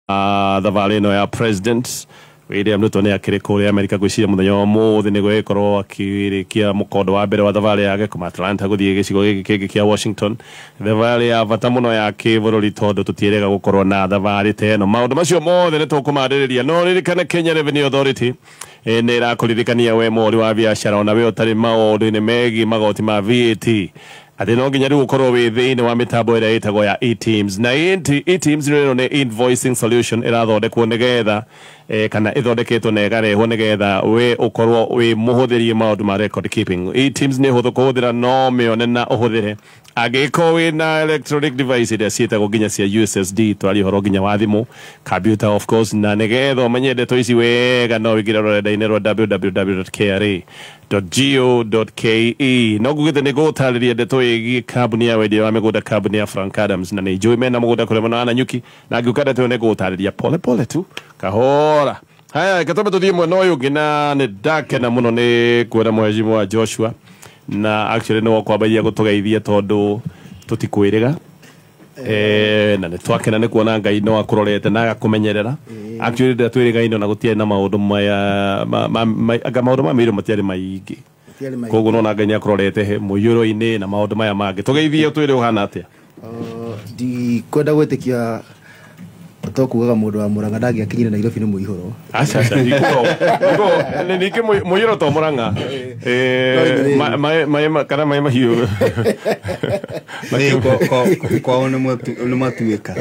Thabarĩ ĩno ya President William Ruto nĩ akĩrĩ kũrĩa Amerika. Gwĩciria mũthenya wa ũmũthĩ nĩguo ĩkorwo akĩrĩkia mũkondo wa mbere wa thabarĩ yake kuma Atlanta gũthiĩ gĩcigo gĩkĩ kĩngĩ kĩa Washington. Thabarĩ ya bata mũno ya kĩbũrũri, tondũ tũtiĩrĩga gũkorwo na thabarĩ ta ĩno. Maũndũ macio mothe nĩ tũkũmarĩrĩria, no ririkane Kenya Revenue Authority nĩ ĩrakũririkania we mũhũri wa biacara, ona we ũtarĩ maũndũ-inĩ megiĩ magoti ma VAT, atĩ no nginya rĩu ũkorwo wĩ thĩinĩ wa mĩtambo ĩrĩa ĩtagwo ya eTIMS. Na eTIMS rĩno nĩ invoicing solution ĩrathondekwo nĩgetha kana ĩthondeketwo na ĩkarehwo nĩgetha we ũkorwo wĩ mũhũthĩrie maũndũ ma record keeping. eTIMS nĩ hũthũ kũhũthĩra, no mĩone na ũhũthĩre angĩkorwo wĩna electronic device iria ciĩtagwo nginya cia USSD, twaria ũhoro nginya wa thimũ, computer of course. Na nĩgetha ũmenye ndeto ici wega, no wĩingĩre rũrenda-inĩ rwa www.kra.go.ke. No ngugĩte nĩ ngũgũtarĩria ndeto ĩgiĩ kambuni ya wendia wa mĩgũnda, kambuni ya Frank Adams, na nĩ njũĩ mena mũgũnda kũrĩa mwena wa Nanyuki, na ngĩũka ndeto ĩyo nĩ ngũgũtarĩria pole pole tu kahora. Haya, reke twambe tũthiĩ mwena ũyũ ũngĩ, na nĩ ndakena mũno nĩ kuona mheshimiwa Joshua, na actually nĩ wakwambagia gũtũgeithia tondũ tũtikwĩrĩga. Na nĩ twakena nĩ kuona Ngai no akũrorete na agakũmenyerera. Actually rĩrĩa twĩrĩgaine ona gũtiarĩ na maũndũ maya anga maũndũ ma mĩirũ matiarĩ maingĩ. Matiarĩ maingĩ. Koguo nona Ngai nĩ akũrorete he mũiyũro-inĩ na maũndũ maya mangĩ. Tũgeithie, twĩre ũhana atĩa. Ndikwenda gwĩtĩkia to kugaga mũndũ wa Murang'a ndangĩakinyire Nairobi nĩ mũihũro. Aca, aca, ndikuga ningĩ mũiyũro to Murang'a. Kana maĩ mahiũ. Kwao nĩ matuĩka.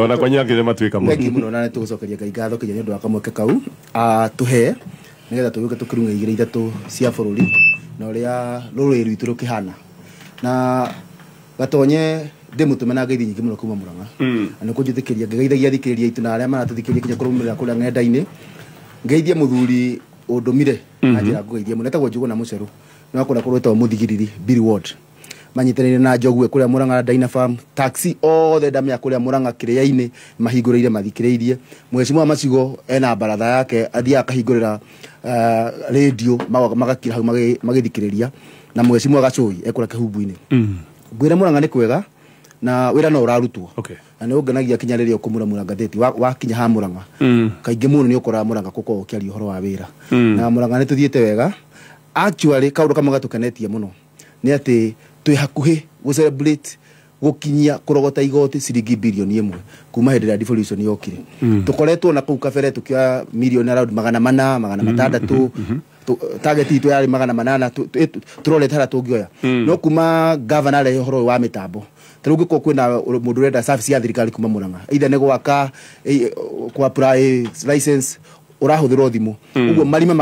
Ona kwanyu akĩrĩ matuĩka mũno. Thengi mũno, na nĩ tũgũcokeria Ngai ngatho kinya nĩ ũndũ wa kamweke kau atũhe nĩgetha tũgĩũke tũkĩrung'a igĩrĩ ithatũ cia bũrũri na ũrĩa rũrĩrĩ rwitũ rũkĩhana. Na Gatonye, ndĩmũtũme na ngeithi nyingĩ mũno kuma Murang'a, na nĩ kũnjĩtĩkĩria ngĩgeithagia athikĩrĩria aitũ na arĩa maratũthikĩrĩria kinya kũrũmĩrĩra kũrĩa ng'enda-inĩ. Ngeithie mũthuri ũndũmire na njĩra ngũgeithie mũno, etagwo Njũgũna Mũcerũ, no kũrĩa kũrwĩtagwo Mũthigiriri Bill Ward, manyitanĩire na Njogue kũrĩa Murang'a Dynapharm taxi othe ndamĩa kũrĩa Murang'a kĩrĩa-inĩ mahingũrĩire mathikĩrĩirie. Mheshimiwa Macigo ena baratha yake, athiaga akahingũrĩra radio, magakira hau magĩthikĩrĩria, na Mheshimiwa Gacũi ekũrĩa Kĩhumbu-inĩ. Ngwĩra Murang'a nĩ kwega na wĩra no ũrarutwo. Na nĩ ũngenagia kinya rĩrĩa ũkũmuramura ngathĩti wakinya ha Murang'a, kaingĩ mũno nĩ ũkoraga Murang'a gũkorwo ũkĩaria ũhoro wa wĩra. Na Murang'a nĩ tũthiĩte wega. Actually kaũndũ kamwe gatũkenetie mũno nĩ atĩ twĩ hakuhĩ gũ celebrate gũkinyia kũrogota igoti ciringi 1 birioni kuma hĩndĩ ĩrĩa devolution yokire. Tũkoretwo na kũu kabere tũkĩoya mirioni around 400, 600. Target itũ yarĩ 800, tũrorete harĩa tũngĩoya. No kuma governor arehe ũhoro ũyũ wa mĩtambo, ta rĩu ũngĩkorwo kwĩna mũndũ ũrenda service ya thirikari kuma Murang'a, either nĩ gwaka, ku apply license, ũrahũthĩra thimũ ũguo, marima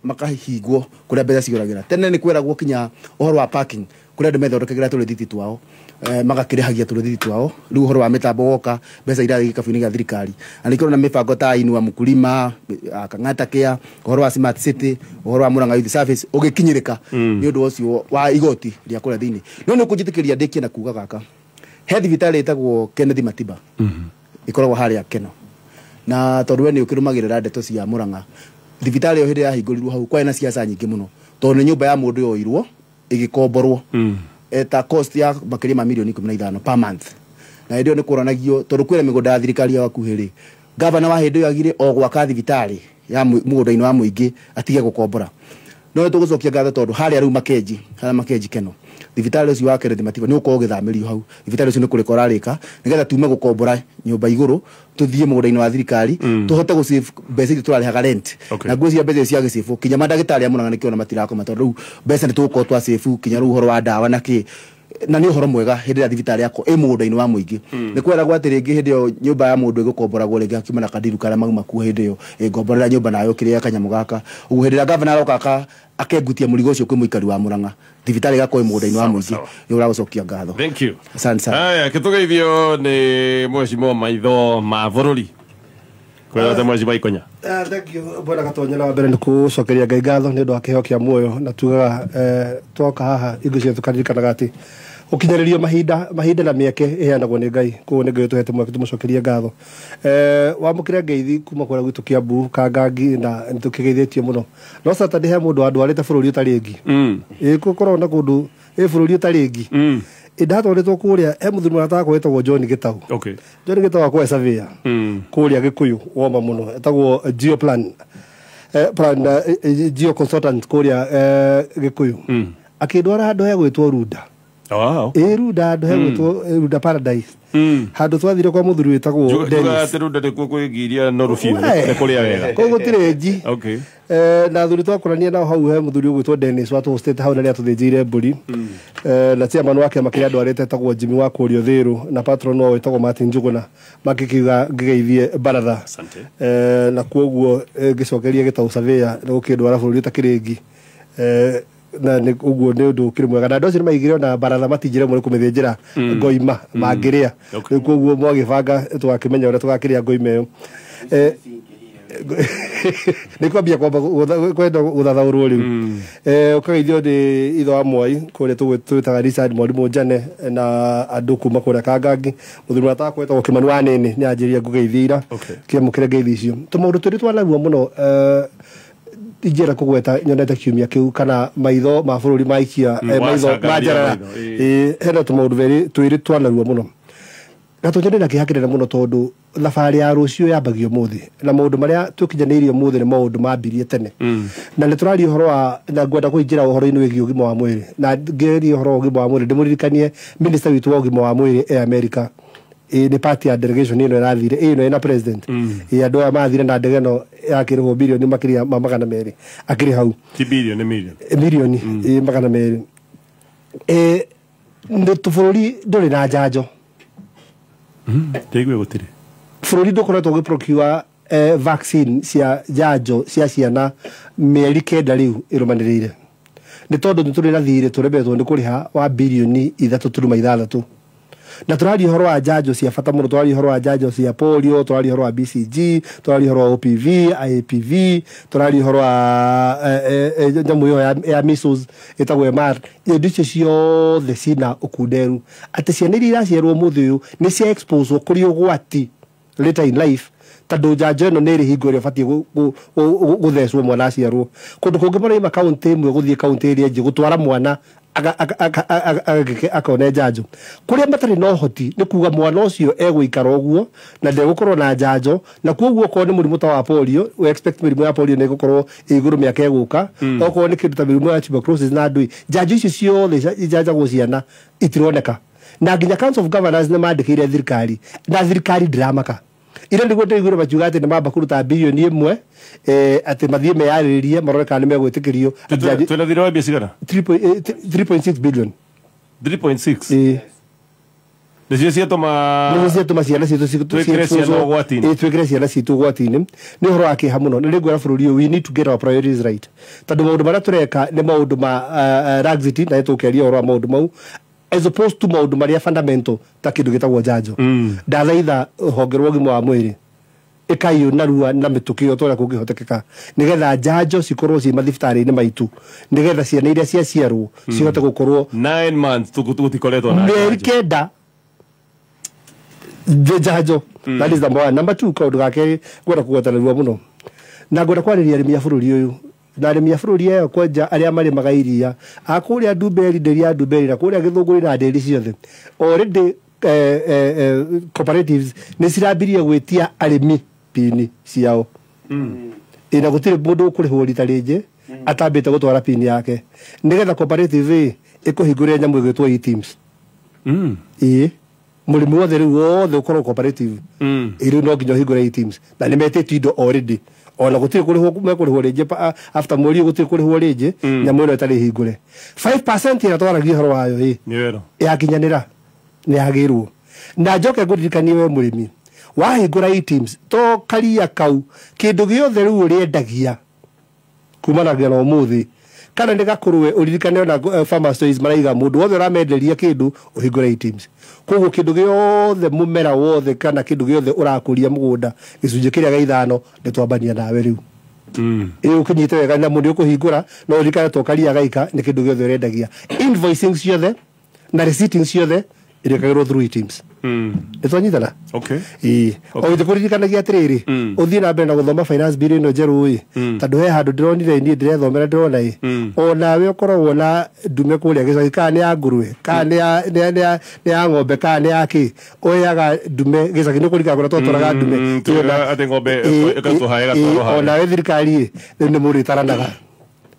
makahingwo kũrĩa mbeca cioragĩra. Tene nĩ kweragwo kinya ũhoro wa parking, kũrĩa andũ methondekagĩra tũrĩthiti twao, magakĩrĩhagia tũrĩthiti twao. Rĩu ũhoro wa mĩtambo woka, mbeca irathiĩ gĩkabu-inĩ gĩa thirikari, na nĩkĩo na mĩbango ta Inua Mkulima, Kang'ata Care, ũhoro wa Smart City, ũhoro wa Murang'a Youth Service ũgĩkinyĩrĩka nĩ ũndũ ũcio wa igoti rĩa kũrĩa thĩinĩ. No nĩ ũkũnjĩtĩkĩria ndĩkie na kuga gaka, he thibitarĩ ĩtagwo Kenneth Matiba ĩkoragwo harĩa Keno, na tondũ we nĩ ũkĩrũmagĩrĩra ndeto cia Murang'a, thibitarĩ ĩyo hĩndĩ yahingũrirwo hau kwarĩ na ciaca nyingĩ mũno, tondũ nĩ nyũmba ya mũndũ yoirwo ĩgĩkomborwo eta cost ya makĩria ma mirioni 15 per month. Na hĩndĩ ĩyo nĩ kũranagio tondũ kwĩna mĩgũnda ya thirikari ya hakuhĩ rĩ, gavana wa hĩndĩ ĩyo agire o gwaka thibitarĩ ya mũgũnda-inĩ wa mũingĩ atige gũkombora. No nĩ tũgũcokia ngatho tondũ harĩa rĩu Makenji, harĩa Makenji Keno, thibitarĩ ũcio wa Kenneth Matiba nĩ ũkorwo ũgĩthamĩrio hau. Thibitarĩ ũcio nĩ kũrĩka ũrarĩka nĩgetha tume gũkombora nyũmba igũrũ tũthiĩ mũgũnda-inĩ wa thirikari, tũhote gũ save mbeca iria tũrarĩhaga rent. Na ngwĩciria mbeca icio cia gĩcĩbũ kinya mandagĩtarĩ a Murang'a nĩkĩo ona matirakoma, tondũ rĩu mbeca nĩ tũgũkorwo twa save kinya rĩu ũhoro wa ndawa na kĩ. Na nĩ ũhoro mwega hĩndĩ ĩrĩa thibitarĩ yakwa ĩ mũgũnda-inĩ wa mũingĩ. Nĩ kweragwo atĩ rĩngĩ hĩndĩ ĩyo nyũmba ya mũndũ ĩgũkomboragwo, rĩngĩ akiuma na kandiru karĩa mauma kuo, hĩndĩ ĩyo ĩngomborera nyũmba nayo kĩrĩa kanyamũ gaka ũguo. Hĩndĩ ĩrĩa gavana aroka akengutia mũrigo ũcio kwĩ mũikari wa Murang'a, thibitarĩ ĩgakorwo ĩ mũgũnda-inĩ wa mũingĩ. Nĩ ũragũcokia ngatho. Thank you. Asante sana. Haya, kĩtũgeithio nĩ mheshimiwa maitho ma bũrũri kwĩra mheshimiwa Ikonya. Thank you, bwana Gatonya. Na mbere nĩ kũcokeria Ngai ngatho nĩ ũndũ wa kĩheo kĩa muoyo, na tugaga twoka haha hingo ciothe tũkaririkanaga atĩ ũkinyĩrĩrio mahinda mahinda na mĩeke ĩheanagwo nĩ Ngai. Koguo nĩ Ngai ũtũhete mweke, tũmũcokerie ngatho. Wamũkĩre ngeithi kuma kũrĩa gwitũ Kiambu Kangangi, na nĩ tũkĩgeithĩtio mũno. No Saturday he mũndũ wandwarĩte bũrũri ũtarĩ ngi. Ĩ gũkoragwo na kũndũ ĩ bũrũri ũtarĩ ngi. Ndatwarĩtwo kũrĩa he mũthuri mũrata wakwa wĩtagwo John Gĩtau. Okay. John Gĩtau akwa e surveyor kũrĩa Gĩkũyũ woma mũno, etagwo Geoplan, plan, geo consultant kũrĩa Gĩkũyũ. Akĩndwara handũ hegwĩtwo Runda. Ah, okay. Ĩ Runda, handũ hegwĩtwo Runda Paradise, handũ twathire kwa mũthuri wĩtagwo Dennis. Atĩ Runda nĩkuo kwĩgiria noru biũ, nĩ kũrĩa wega. Kũu gũtirĩ nji. Okay. Na athuri twakorania nao hau, he mũthuri ũgwĩtwo Dennis watũhostĩte hau na nĩ atũthĩnjĩire mbũri. Na chairman wa kĩama kĩrĩa andwarĩte etagwo Jimmy wa kũrĩa Ũthĩrũ, na patron wao wĩtagwo Martin Njuguna, makĩkiuga ngĩgeithie baratha. Asante. Na kuoguo ngĩcokeria Gĩtau surveyor nĩ gũkĩndwara bũrũri ũtakĩrĩ ngi. Na nĩ ũguo nĩ ũndũ ũkĩrĩ mwega, na andũ acio nĩ maigire ona baratha matinjĩre mũno kũmĩthĩnjĩra ngoima mangĩrĩa. Rĩu koguo mwagĩbanga tũgakĩmenya ũrĩa tũgakĩrĩa ngoima ĩyo. Nĩ kwambia kwamba kwenda gũthathaũrwo rĩu. Ũkageithio nĩ ithe wa Mwai kũrĩa twĩtaga Richard Mwarimũ Njane na andũ kuma kũrĩa Kangangi. Mũthuri mũrata wakwa wĩtagwo Kĩmani wa Nene nĩ anjĩrire ngũgeithie ira. Kĩamũkĩre ngeithi icio. Tũmaũndũ twĩrĩ twanarua mũno, ingĩenda kũgweta nyonete kiumia kĩu kana maitho ma bũrũri maikia maitho wacangarĩria manjarara. maitho, ĩĩ. Hena tũmaũndũ twĩrĩ twanarua mũno. Gatonyo ndĩna kĩeha kĩnene mũno tondũ thabarĩ ya rũciũ yambagio ũmũthĩ, na maũndũ marĩa tũkinyanĩirie ũmũthĩ nĩ maũndũ mambirie tene. Na nĩ tũraria ũhoro wa, na ngwenda kũingĩra ũhoro-inĩ wĩgiĩ ũgima wa mwĩrĩ, na ngĩria ũhoro wa ũgima wa mwĩrĩ ndĩmũririkanie minister witũ wa ũgima wa mwĩrĩ e America. Ĩ nĩ part ya delegation ĩno ĩrathire, ĩno ĩna president. Ĩ andũ aya mathire na ndege ĩno yakĩrĩhwo birioni makĩria ma 200, akĩrĩ hau. Ti bilioni, milioni. Milioni 200. Nĩ bũrũri ndũrĩ na njanjo. Ndĩigue gũtirĩ. Bũrũri ndũkoretwo ũgĩprocure vaccine cia njanjo cia ciana mĩeri 9 rĩu ĩrũmanĩrĩire, nĩ tondũ nĩ tũrĩ na thirĩ tũremetwo nĩ kũrĩha wa birioni 3.6. Na tũraria ũhoro wa njanjo cia bata mũno, tũraria ũhoro wa njanjo cia polio, tũraria ũhoro wa BCG, tũraria ũhoro wa OPV, IAPV, tũraria ũhoro wa nyamũ ĩyo ya measles ĩtagwo MR. Indo icio ciothe cina ũkunderu atĩ ciana iria iraciarwo ũmũthĩ ũyũ nĩ cia exposwo kũrĩ ũgwati later in life, tondũ njanjo ĩno nĩ ĩrĩ hingo ĩrĩa ĩbatiĩ gũthecwo mwana aciarwo. Kũndũ kũngĩ maraima kaũntĩ ĩmwe gũthiĩ kaũntĩ ĩrĩa ĩngĩ gũtwara mwana akone njanjo. Kũrĩa matarĩ na ũhoti nĩ kuga mwana ũcio egũikara ũguo na ndegũkorwo na njanjo, na koguo okorwo nĩ mũrimũ ta wa polio, we expect mĩrimũ ya polio nĩ ĩgũkorwo ĩ igũrũ mĩaka ĩgũka. Okorwo nĩ kĩndũ ta mĩrimũ ya tuberculosis na ndũi, njanjo icio ciothe ijanjagwo ciana itironeka. Na nginya Council of Governors nĩ mandĩkĩire thirikari, na thirikari ndĩramaka. Ira nĩguo ndĩraiguire makiuga atĩ nĩ mamba kũruta birioni 1, atĩ mathiĩ meyarĩrĩrie marore kana nĩ megwĩtĩkĩrio. Twĩna thirĩ wa mbia cigana? 3.6 billion. 3.6? Ĩĩ. Nĩcio ciatũma Nĩcio ciatũma ciana citũ twĩkĩre ciana ũgwati-inĩ. Ĩĩ, twĩkĩre ciana citũ ũgwati-inĩ. Nĩ ũhoro wa kĩeha mũno. Na nĩngwĩra bũrũri ũyũ, we need to get our priorities right, tondũ maũndũ marĩa tũreka nĩ maũndũ ma laxity, na nĩtũkĩaria ũhoro wa maũndũ mau as opposed to maũndũ marĩa fundamental ta kĩndũ gĩtagwo njanjo. Ndathaitha honge rwa ũgima wa mwĩrĩ, ĩkai narua na mĩtũkĩ o ta ũrĩa kũngĩhotekeka, nĩgetha njanjo cikorwo ciĩ mathibitarĩ-inĩ maitũ, nĩgetha ciana iria ciaciarwo cihote gũkorwo 9 months tũtikoretwo na mĩeri njanjo. 9 njanjo. That is number one. Number two, kaũndũ ga kerĩ ngwenda kũgweta narua mũno, na ngwenda kwarĩria arĩmi a bũrũri ũyũ, na arĩmi a bũrũri ĩyo kwanja arĩa marĩmaga iria a kũrĩa Ndumberi, ndĩri ya Ndumberi, na kũrĩa Gĩthũngũri na ndĩri ciothe. Already cooperatives nĩ cirambirie gwĩtia arĩmi pini ciao. Ĩ na gũtirĩ mũndũ ũkũrĩhwo rita rĩngĩ atambĩte gũtwara pini yake, nĩgetha cooperative ĩ ĩkũhingũrĩre nyamũ ĩgwĩtwo eTIMS. Ĩĩ, mũrĩmi wothe rĩu wothe ũkorwo cooperative, ĩ rĩu no nginya ũhingũre eTIMS, na nĩ metĩtio indo already. Ona gũtirĩ kũrĩhwo mekũrĩhwo rĩngĩ after mweri ũyũ, gũtirĩ kũrĩhwo rĩngĩ nyamũ ĩno ĩtarĩ hingũre. 5% ĩrĩa twaragia ũhoro wayo ĩ Nĩ wero. Yakinyanĩra nĩ yagĩrwo. Na njoke ngũririkanie we mũrĩmi, wahingũra eTIMS to karia kau, kĩndũ gĩothe rĩu ũrĩendagia kumanagia na ũmũthĩ kana nĩ gakũrwe, ũririkane ona Farmers Choice maraiga mũndũ wothe ũramenderia kĩndũ ũhingũre eTIMS. Koguo kĩndũ gĩothe, mũmera wothe kana kĩndũ gĩothe ũrakũria mũgũnda, gĩcunjĩ kĩrĩa gĩa ithano nĩ twambania nawe rĩu. Ĩ ũkĩnyite wega nyamũ nĩ ũkũhingũra, no ũririkane to karia gaika, nĩ kĩndũ gĩothe ũrendagia, invoicing ciothe na receipting ciothe Ĩrĩkagĩrwo through eTeams. Nĩ twanyitana? Okay. Ĩĩ, o gĩtũkũririkanagia atĩrĩrĩ, ũthiĩ na mbere na gũthoma finance bill ĩno njerũ ĩ, tondũ he handũ ndĩronire niĩ ndĩrethomera ndĩrona ĩ, onawe ũkoragwo na ndume kũrĩa gĩcagi, kana nĩ ya ngũrwe, kana nĩ ya ng'ombe, kana nĩ ya kĩ, ũheaga ndume gĩcagi nĩ kũringana kũrĩa twatwaraga ndume. Atĩ ng'ombe ĩkarutwo harĩa ĩgatwarwo harĩa. Onawe thirikari ĩ, rĩu nĩ mũrĩtaranaga,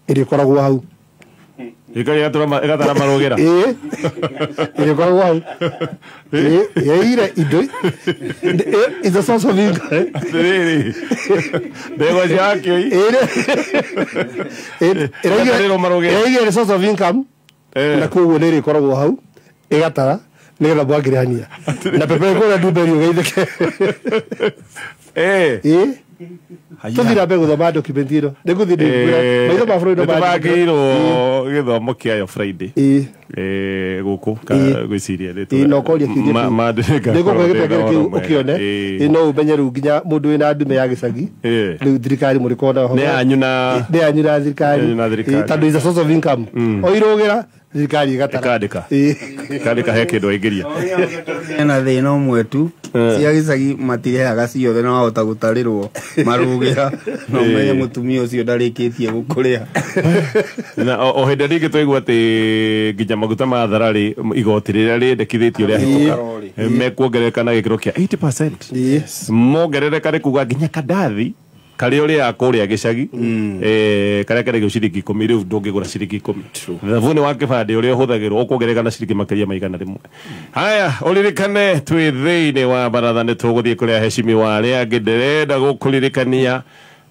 ĩrĩkoragwo hau. Ĩgatara marũgĩra. Ĩĩ, ĩrĩkoragwo hau. Ĩĩ, ĩire indo is a source of income. Atĩrĩrĩ, ndegwa cia akĩoi. Ĩrĩ Ĩgatarĩrwo marũgĩra. ĩraigire nĩ source of income, na koguo nĩ ĩrĩkoragwo hau ĩgatara nĩgetha mwangĩrĩhania na pepe kũrĩa ndumberi ũgeithĩke. Ĩĩ, tũthiĩ na mbere gũthoma document ĩno, nĩngũthiĩ ndĩkwĩra maitho ma bũrũri no nĩtũbangĩirwo gĩthomo kĩayo Friday. Ĩĩ. Gũkũ ngwĩciria Ĩĩ, na ũkoria kĩũria kĩu. Nĩngũkũhe gĩbengere kĩu ũkĩone. Ĩĩ, no ũmenye rĩu nginya mũndũ wĩna ndume ya gĩcagi, rĩu thirikari mũrĩkorwo Nĩ yanyu na nĩ yanyu na thirikari. Yanyu na thirikari. Ĩĩ, tondũ is a source of income, o irũgĩra thirikari ĩgatara. Ĩkandĩka. Ĩĩ. Kandĩka he kĩndũ aingĩria. Hena thĩna ũmwe tu, cia gĩcagi matirehaga ciothe, na wahota gũtarĩrwo marũgĩra na ũmenye mũtumia ũcio ndarĩkĩtie gũkũrĩha. Na o hĩndĩ rĩngĩ twaigua atĩ nginya maguta ma thararĩ, igoti rĩrĩa rĩendekithĩtio rĩahĩtũka, mekuongerereka na gĩkĩro kĩa 80%. Mongerereka nĩ kuga nginya kandathi karĩa ũrĩaga kũrĩa gĩcagi, karĩa karĩgio ciringi 10, rĩu ndũngĩgũra ciringi 10. Thabuni wa kĩbandĩ ũrĩa ũhũthagĩrwo ũkuongerereka na ciringi makĩria ma 100. Haya, ũririkane twĩ thĩinĩ wa baratha, nĩ tũgũthiĩ kũrĩa heshimiwa arĩa angĩ. Ndĩrenda gũkũririkania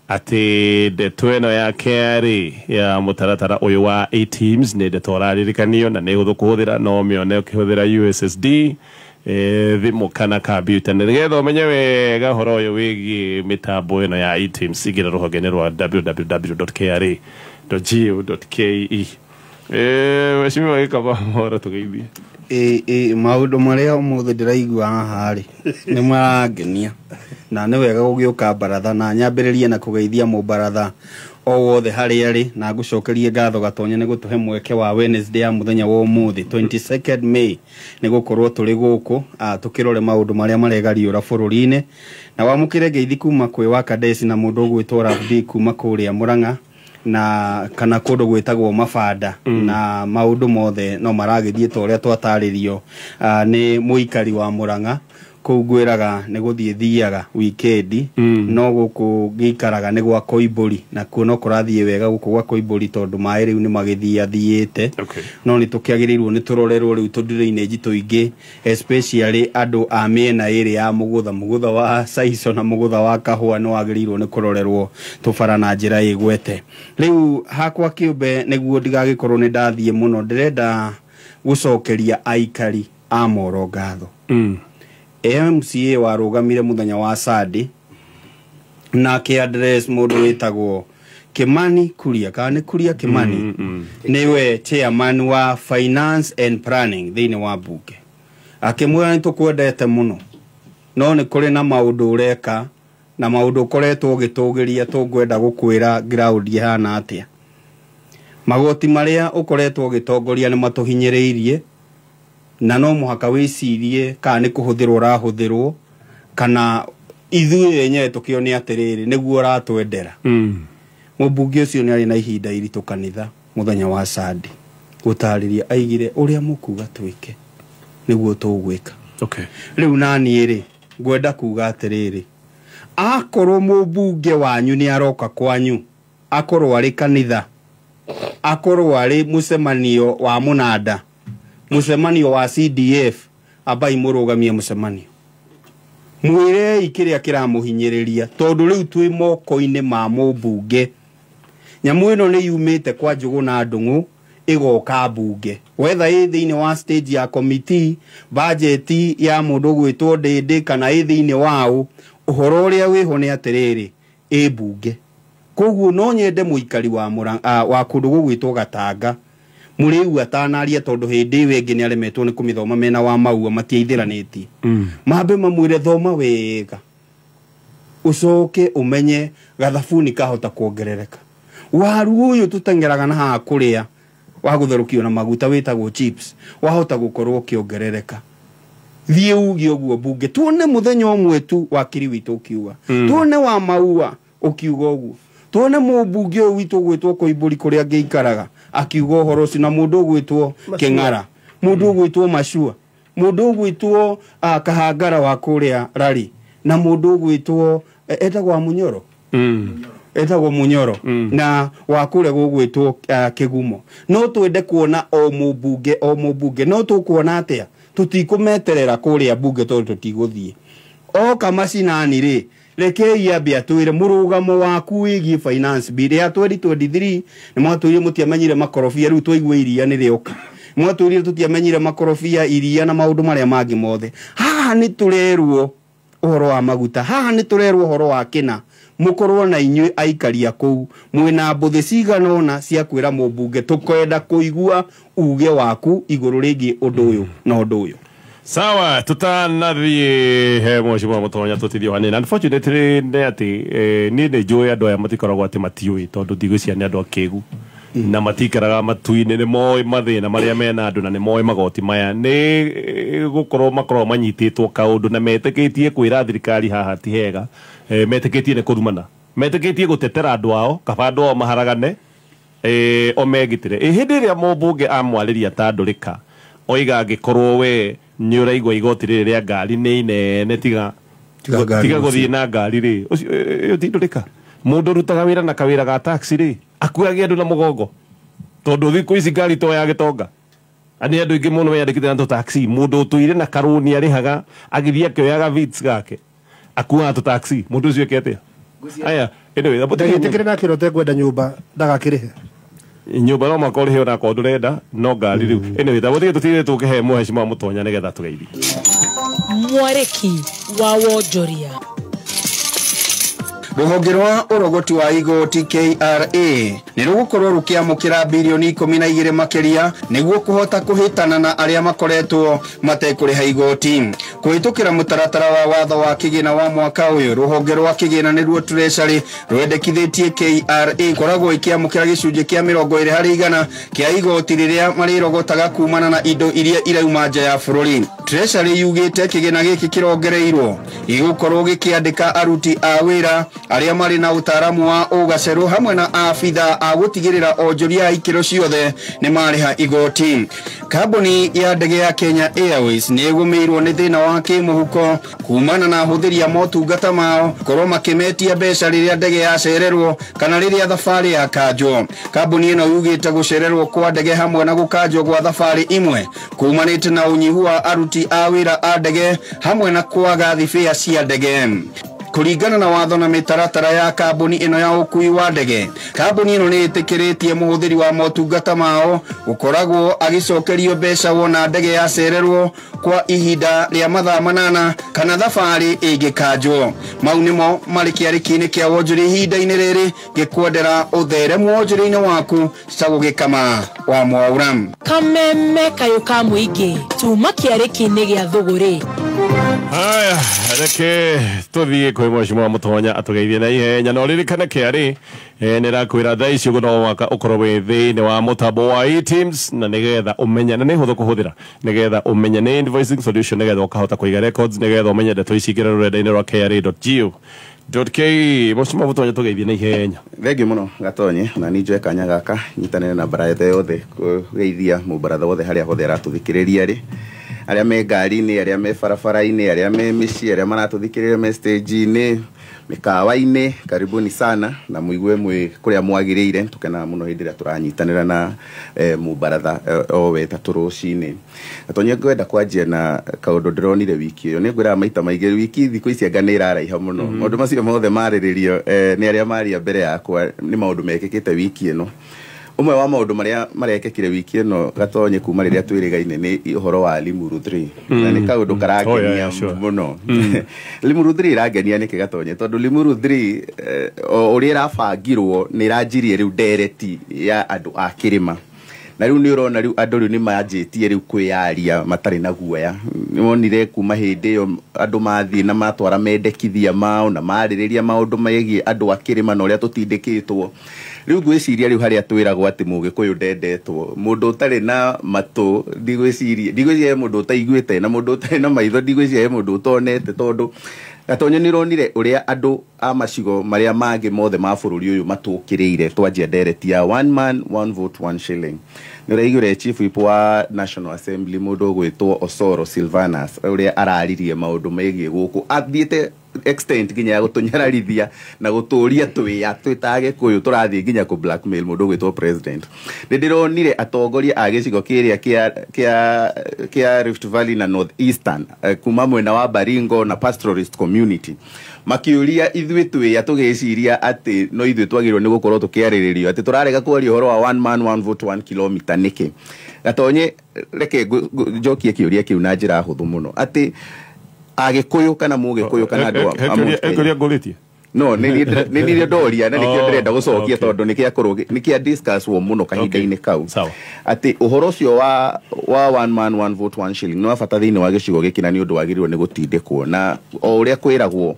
atĩ ndeto ĩno ya KRA ya mũtaratara ũyũ wa eTeams nĩ ndeto ũraririkanio na nĩ hũthũ kũhũthĩra, no ũmĩone ũkĩhũthĩra USSD, thimũ kana kambiuta. Nĩgetha ũmenye wega ũhoro ũyũ wĩgiĩ mĩtambo ĩno ya eTeams, ingĩra rũhonge-inĩ rwa www.kra.go.ke. Mheshimiwa Gĩkaba, mohoro tũgeithie. Ĩ maũndũ marĩa ũmũthĩ ndĩraigua haha rĩ nĩ marangenia, na nĩ wega gũgĩũka baratha na nyambĩrĩrie na kũgeithia mũbaratha o wothe harĩa arĩ, na ngũcokerie ngatho Gatonye nĩ gũtũhe mweke wa Wednesday ya mũthenya wa ũmũthĩ 22nd May nĩ gũkorwo tũrĩ gũkũ tũkĩrore maũndũ marĩa maregariũra bũrũri-inĩ, na wamũkĩre ngeithi kuma kwĩ wa Kadesi na mũndũ ũgwĩtwo Rabdi kuma kũrĩa Mũrang'a na kana kũndũ gwĩtagwo Mabanda, na maũndũ mothe no maragĩthiĩ ta ũrĩa twatarĩrio nĩ mũikari wa Mũrang'a. Kũu ngwĩraga nĩ gũthiĩ thiaga wikendi, no gũkũ ngĩikaraga nĩ gwa Koimbũri, na kuo no kũrathiĩ wega gũkũ gwa Koimbũri tondũ maĩ rĩu nĩ magĩthiĩ athiĩte. No nĩ tũkĩagĩrĩirwo nĩ tũrorerwo rĩu tũndirainĩji tũingĩ, especially andũ a mĩena ĩrĩ ya mũgũtha, mũgũtha wa Saico na mũgũtha wa Kahũa nĩ wagĩrĩirwo nĩ kũrorerwo tũbara na njĩra ĩgwete. Rĩu hakwa kĩũmbe nĩguo ndigagĩkorwo nĩ ndathiĩ mũno, ndĩrenda gũcokeria aikari a Moro ngatho. MCA warũgamire mũthenya wa Sunday na akĩ address mũndũ wĩtagwo Kimani Kuria, kana nĩ Kuria Kimani, nĩwe chairman wa finance and planning thĩinĩ wa mbunge, akĩmwĩra nĩ tũkwendete mũno, no nĩ kũrĩ na maũndũ ũreka na maũndũ ũkoretwo ũgĩtũgĩria, tũngwenda gũkwĩra ground ĩhana atĩa. Magoti marĩa ũkoretwo ũgĩtongoria nĩ matũhinyĩrĩirie, na no mũhaka wĩcirie kana nĩ kũhũthĩrwo ũrahũthĩrwo, kana ithuĩ enyewe tũkĩone atĩrĩrĩ nĩguo ũratwendera. Mũmbunge ũcio nĩ arĩ na ihinda iritũ kanitha mũthenya wa Sunday gũtarĩria, aigire ũrĩa mũkuga twĩke nĩguo tũgwĩka. Rĩu naniĩ rĩ ngwenda kuga atĩrĩrĩ, akorwo mũmbunge wanyu nĩ aroka kwanyu, akorwo arĩ kanitha, akorwo arĩ mũcemanio wa mũnanda, mũcemanio wa CDF, ambai mũrũgamie mũcemanio, mwĩrei kĩrĩa kĩramũhinyĩrĩria, tondũ rĩu twĩ moko-inĩ ma mũmbunge. Nyamũ ĩno nĩ yumĩte kwa Njũgũ na Ndũng'ũ ĩgoka mbunge, wetha ĩ thĩinĩ wa stage ya committee, budget ya mũndũ ũgwĩtwo Ndĩndĩ, kana ĩ thĩinĩ waũ, ũhoro ũrĩa wĩho nĩ atĩrĩrĩ, ĩ mbunge. Koguo no nyende mũikari wa wa kũndũ gũgwĩtwo Gatanga mũrĩu atanaria, tondũ hĩndĩ ĩyo ĩngĩ nĩ aremetwo nĩ kũmĩthoma mena wa Maua matiaithĩranĩtie, mambe mamwĩre thoma wega, ũcoke ũmenye gathabuni kahota kuongerereka. Waru ũyũ tũteng'eraga na haha kũrĩa wa gũtherũkio na maguta wĩtagwo chips wahota gũkorwo ũkĩongerereka. Thiĩ uge ũguo mbunge tuone mũthenya ũmwe tu wakiri witũ ũkiuga, tuone wa maua ũkiuga ũguo, tuone mũmbunge ũyũ witũ ũgwĩtwo Koimbũri kũrĩa angĩikaraga akiuga ũhoro ũcio, na mũndũ ũgwĩtwo Kĩng'ara, mũndũ ũgwĩtwo Macua, mũndũ ũgwĩtwo Kahangara wa kũrĩa Rari, na mũndũ ũgwĩtwo etagwo wa Munyoro, etagwo Munyoro, na wa kũrĩa gũgwĩtwo Kĩgumo. No twende kuona o mũmbunge o mũmbunge, no tũkuona atĩa? Tũtikũmeterera kũrĩa mbunge tondũ tũtigũthiĩ. Oka macinani rĩ, rekei ambe atwĩre mũrũgamo waku wĩgiĩ finance bill ya 2023. Nĩ mwatwĩrire mũtiamenyire makorobia, rĩu twaigua iria nĩ rĩoka. Mwatwĩrire tũtiamenyire makorobia, iria na maũndũ marĩa mangĩ mothe. Haha nĩ tũrerwo ũhoro wa maguta, haha nĩ tũrerwo ũhoro wa kĩna. Mũkorwo na inyuĩ aikaria kũu mwĩna mbũthĩ cigana ũna cia kwĩra mũmbunge tũkwenda kũigua uge waku igũrũ rĩgiĩ ũndũ ũyũ na ũndũ ũyũ. Sawa, tutanathiĩ he mheshimiwa Mutonya tũtithio hanini. Unfortunately nĩ atĩ niĩ nĩ njũĩ andũ aya matikoragwo atĩ matiũĩ, tondũ ndigwĩciria nĩ andũ akĩgu na matikaraga matu-inĩ, nĩ moĩ mathĩna marĩa mena andũ na nĩ moĩ magoti maya nĩ gũkorwo makoragwo manyitĩtwo kaũndũ na metĩkĩtie kwĩra thirikari haha ti hega, metĩkĩtie nĩ kũrumana, metĩkĩtie gũtetera andũ ao kaba andũ ao maharagane o megitĩre. Hĩndĩ ĩrĩa mũmbunge amwarĩria ta ndũrĩka oiga angĩkorwo we nĩ ũraigua igoti rĩrĩ rĩa ngari nĩ inene, tiga tiga gũthiĩ na ngari rĩ, ũcio ĩyo ti ndũrĩka. Mũndũ ũrutaga wĩra na kawĩra ga taxi rĩ, akuagia andũ na mũgongo tondũ thikũ ici ngari to ya gĩtonga. Nĩ andũ aingĩ mũno meyandĩkĩte na tũ-taxi. Mũndũ ũtũire na karũni arĩhaga agĩthiĩ akĩoyaga vits gake akuaga tũ-taxi, mũndũ ũcio eke atĩa? Aya, anyway, ndagĩtĩkĩre nake ũrĩa ũtekwenda nyũmba ndagakĩrĩhe nyũmba, no mũhaka ũrĩhe onakorwo ndũrenda no ngari rĩu. Anyway, ta gũtirĩ tũtirĩ tũkĩhe mheshimiwa Mutonya nĩgetha tũgeithie. Mwarĩki wa wonjoria. Rũhonge rwa ũrogoti wa igoti KRA nĩ rũgũkorwo rũkĩamũkĩra birioni 12 makĩria nĩguo kũhota kũhĩtana na arĩa makoretwo matekũrĩha igoti. Kũhĩtũkĩra mũtaratara wa watho wa kĩgĩna wa mwaka ũyũ, rũhonge rwa kĩgĩna nĩruo Treasury rwendekithĩtie KRA ĩkoragwo ĩkĩamũkĩra gĩcunjĩ kĩa 20% kĩa igoti rĩrĩa marĩrogotaga kumana na indo iria irauma nja ya bũrũri. Treasury yugĩte kĩgĩna gĩkĩ kĩrongereirwo gĩgũkorwo gĩkĩandĩka aruti a wĩra arĩa marĩ na ũtaaramu wa ũgacerũ hamwe na abitha a gũtigĩrĩra onjoria a ikĩro ciothe nĩ marĩha igoti. Kambuni ya ndege ya Kenya Airways nĩ ĩgũmĩirwo nĩ thĩna wa kĩmũhuko kumana na ahũthĩri a motungata mao korwo makĩmetia mbeca rĩrĩa ndege yacererwo kana rĩrĩa thabarĩ yakanjwo. Kambuni ĩno yugĩte gũcererwo kwa ndege hamwe na gũkanjwo gwa thabarĩ imwe kumanĩte na ũnyihu wa aruti a wĩra a ndege hamwe na kwaga thibĩa cia ndege. Kũringana na watho na mĩtaratara ya kambuni ĩno ya ũkui wa ndege, kambuni ĩno nĩ ĩtĩkĩrĩtie mũhũthĩri wa motungata mao gũkoragwo agĩcokerio mbeca wona ndege yacererwo kwa ihinda rĩa mathaa 8 kana thabarĩ ĩngĩkanjwo. Mau nĩmo marĩ kĩarĩki-inĩ kĩa wonjoria ihinda-inĩ rĩrĩ gĩkwendera ũtheremu wonjoria-inĩ waku cagũgĩkama wa Mwaura. Kameme kayũ ka mũingĩ tuma kĩarĩki-inĩ gĩa thũgũrĩ. Haya, reke tũthiĩ kwĩ mheshimiwa Mutonya atũgeithie na ihenya na ũririkane KRA nĩ ĩrakwĩra thaa ici ũguo no mũhaka ũkorwo wĩ thĩinĩ wa mũtambo wa eTIMS na nĩgetha ũmenye, na nĩ hũthũ kũhũthĩra, nĩgetha ũmenye nĩ invoicing solution, nĩgetha ũkahota kũiga records, nĩgetha ũmenye ndeto ici ingĩra rũrenda-inĩ rwa kra.go.ke. Mheshimiwa Mutonya tũgeithie na ihenya. Thengiũ mũno Gatonye, na niĩ njoe kanya gaka nyitanĩre na baratha yothe kũgeithia mũbaratha wothe harĩa hothe aratũthikĩrĩria rĩ, arĩa me ngari-inĩ, arĩa me barabara-inĩ, arĩa me mĩciĩ, arĩa maratũthikĩrĩria me stage-inĩ, mĩkawa-inĩ, karibuni sana na mũigue mwĩ kũrĩa mwagĩrĩire. Tũkenaga mũno hĩndĩ ĩrĩa tũranyitanĩra na mũbaratha o wetatũ rũcinĩ. Gatonye, ngwenda kwanjia na kaũndũ ndĩronire wiki ĩyo. Nĩ ngwĩraga maita maingĩ wiki thikũ ici anga nĩ ĩraraiha mũno. Maũndũ macio mothe marĩrĩrio nĩ arĩa maria mbere yakwa nĩ maũndũ mekĩkĩte wiki ĩno. Ũmwe wa maũndũ marĩa marekĩkire wiki ĩno Gatonye kuma rĩrĩa twĩrĩgaine nĩ ũhoro wa Limuru 3. Na nĩ kaũndũ karangenia mũno. Limuru 3 ĩrangenia nĩkĩ Gatonye? Tondũ Limuru 3 o ũrĩa ĩrabangirwo nĩ ĩranjirie rĩu ndereti ya andũ a kĩrĩma. Na rĩu nĩ ũrona rĩu andũ rĩu nĩ manjĩtie rĩu kwĩyaria matarĩ na guoya. Nĩwonire kuma hĩndĩ ĩyo andũ mathiĩ na matwara mendekithia mao na marĩrĩria maũndũ megiĩ andũ a kĩrĩma na ũrĩa tũtindĩkĩtwo. Rĩu ngwĩciria rĩu harĩa twĩragwo atĩ mũgĩkũyũ ndendetwo, mũndũ ũtarĩ na matũ ndigwĩciria he mũndũ ũtaiguĩte, na mũndũ ũtarĩ na maitho ndigwĩciria he mũndũ ũtonete, tondũ Gatonye nĩ ũronire ũrĩa andũ a macigo marĩa mangĩ mothe ma bũrũri ũyũ matũkĩrĩire twanjia ndereti ya one man one vote one shilling. Nĩ ũraiguire chief whip wa National Assembly mũndũ ũgwĩtwo Osoro Silvanus ũrĩa araririe maũndũ megiĩ gũkũ, athiĩte extent nginya ya gũtũnyararithia na gũtũria twĩya twĩ ta Agĩkũyũ tũrathiĩ nginya kũ blackmail mũndũ ũgwĩtwo president. Nĩ ndĩronire atongoria a gĩcigo kĩrĩa kĩa Rift Valley na North Eastern, kuma mwena wa Baringo na pastoralist community, makiũria ithuĩ twĩya tũgĩciria atĩ no ithuĩ twagĩrĩirwo nĩ gũkorwo tũkĩarĩrĩrio atĩ tũrarega kwaria ũhoro wa one man one vote one kilometer nĩkĩ. Gatonye, reke njokie kĩũria kĩu na njĩra hũthũ mũno, atĩ Agĩkũyũ kana Mũgĩkũyũ kana andũ a Mount Kenya. Kũrĩa ngũrĩtie? No, nĩ niĩ ndoria na nĩkĩo ndĩrenda gũcokia tondũ nĩ kĩa discuss wo mũno kahinda-inĩ kau. Atĩ ũhoro ũcio wa one man one vote one shilling nĩ wa bata thĩinĩ wa gĩcigo gĩkĩ na nĩ ũndũ wagĩrĩirwo nĩ gũtindĩkwo, na o ũrĩa kwĩragwo,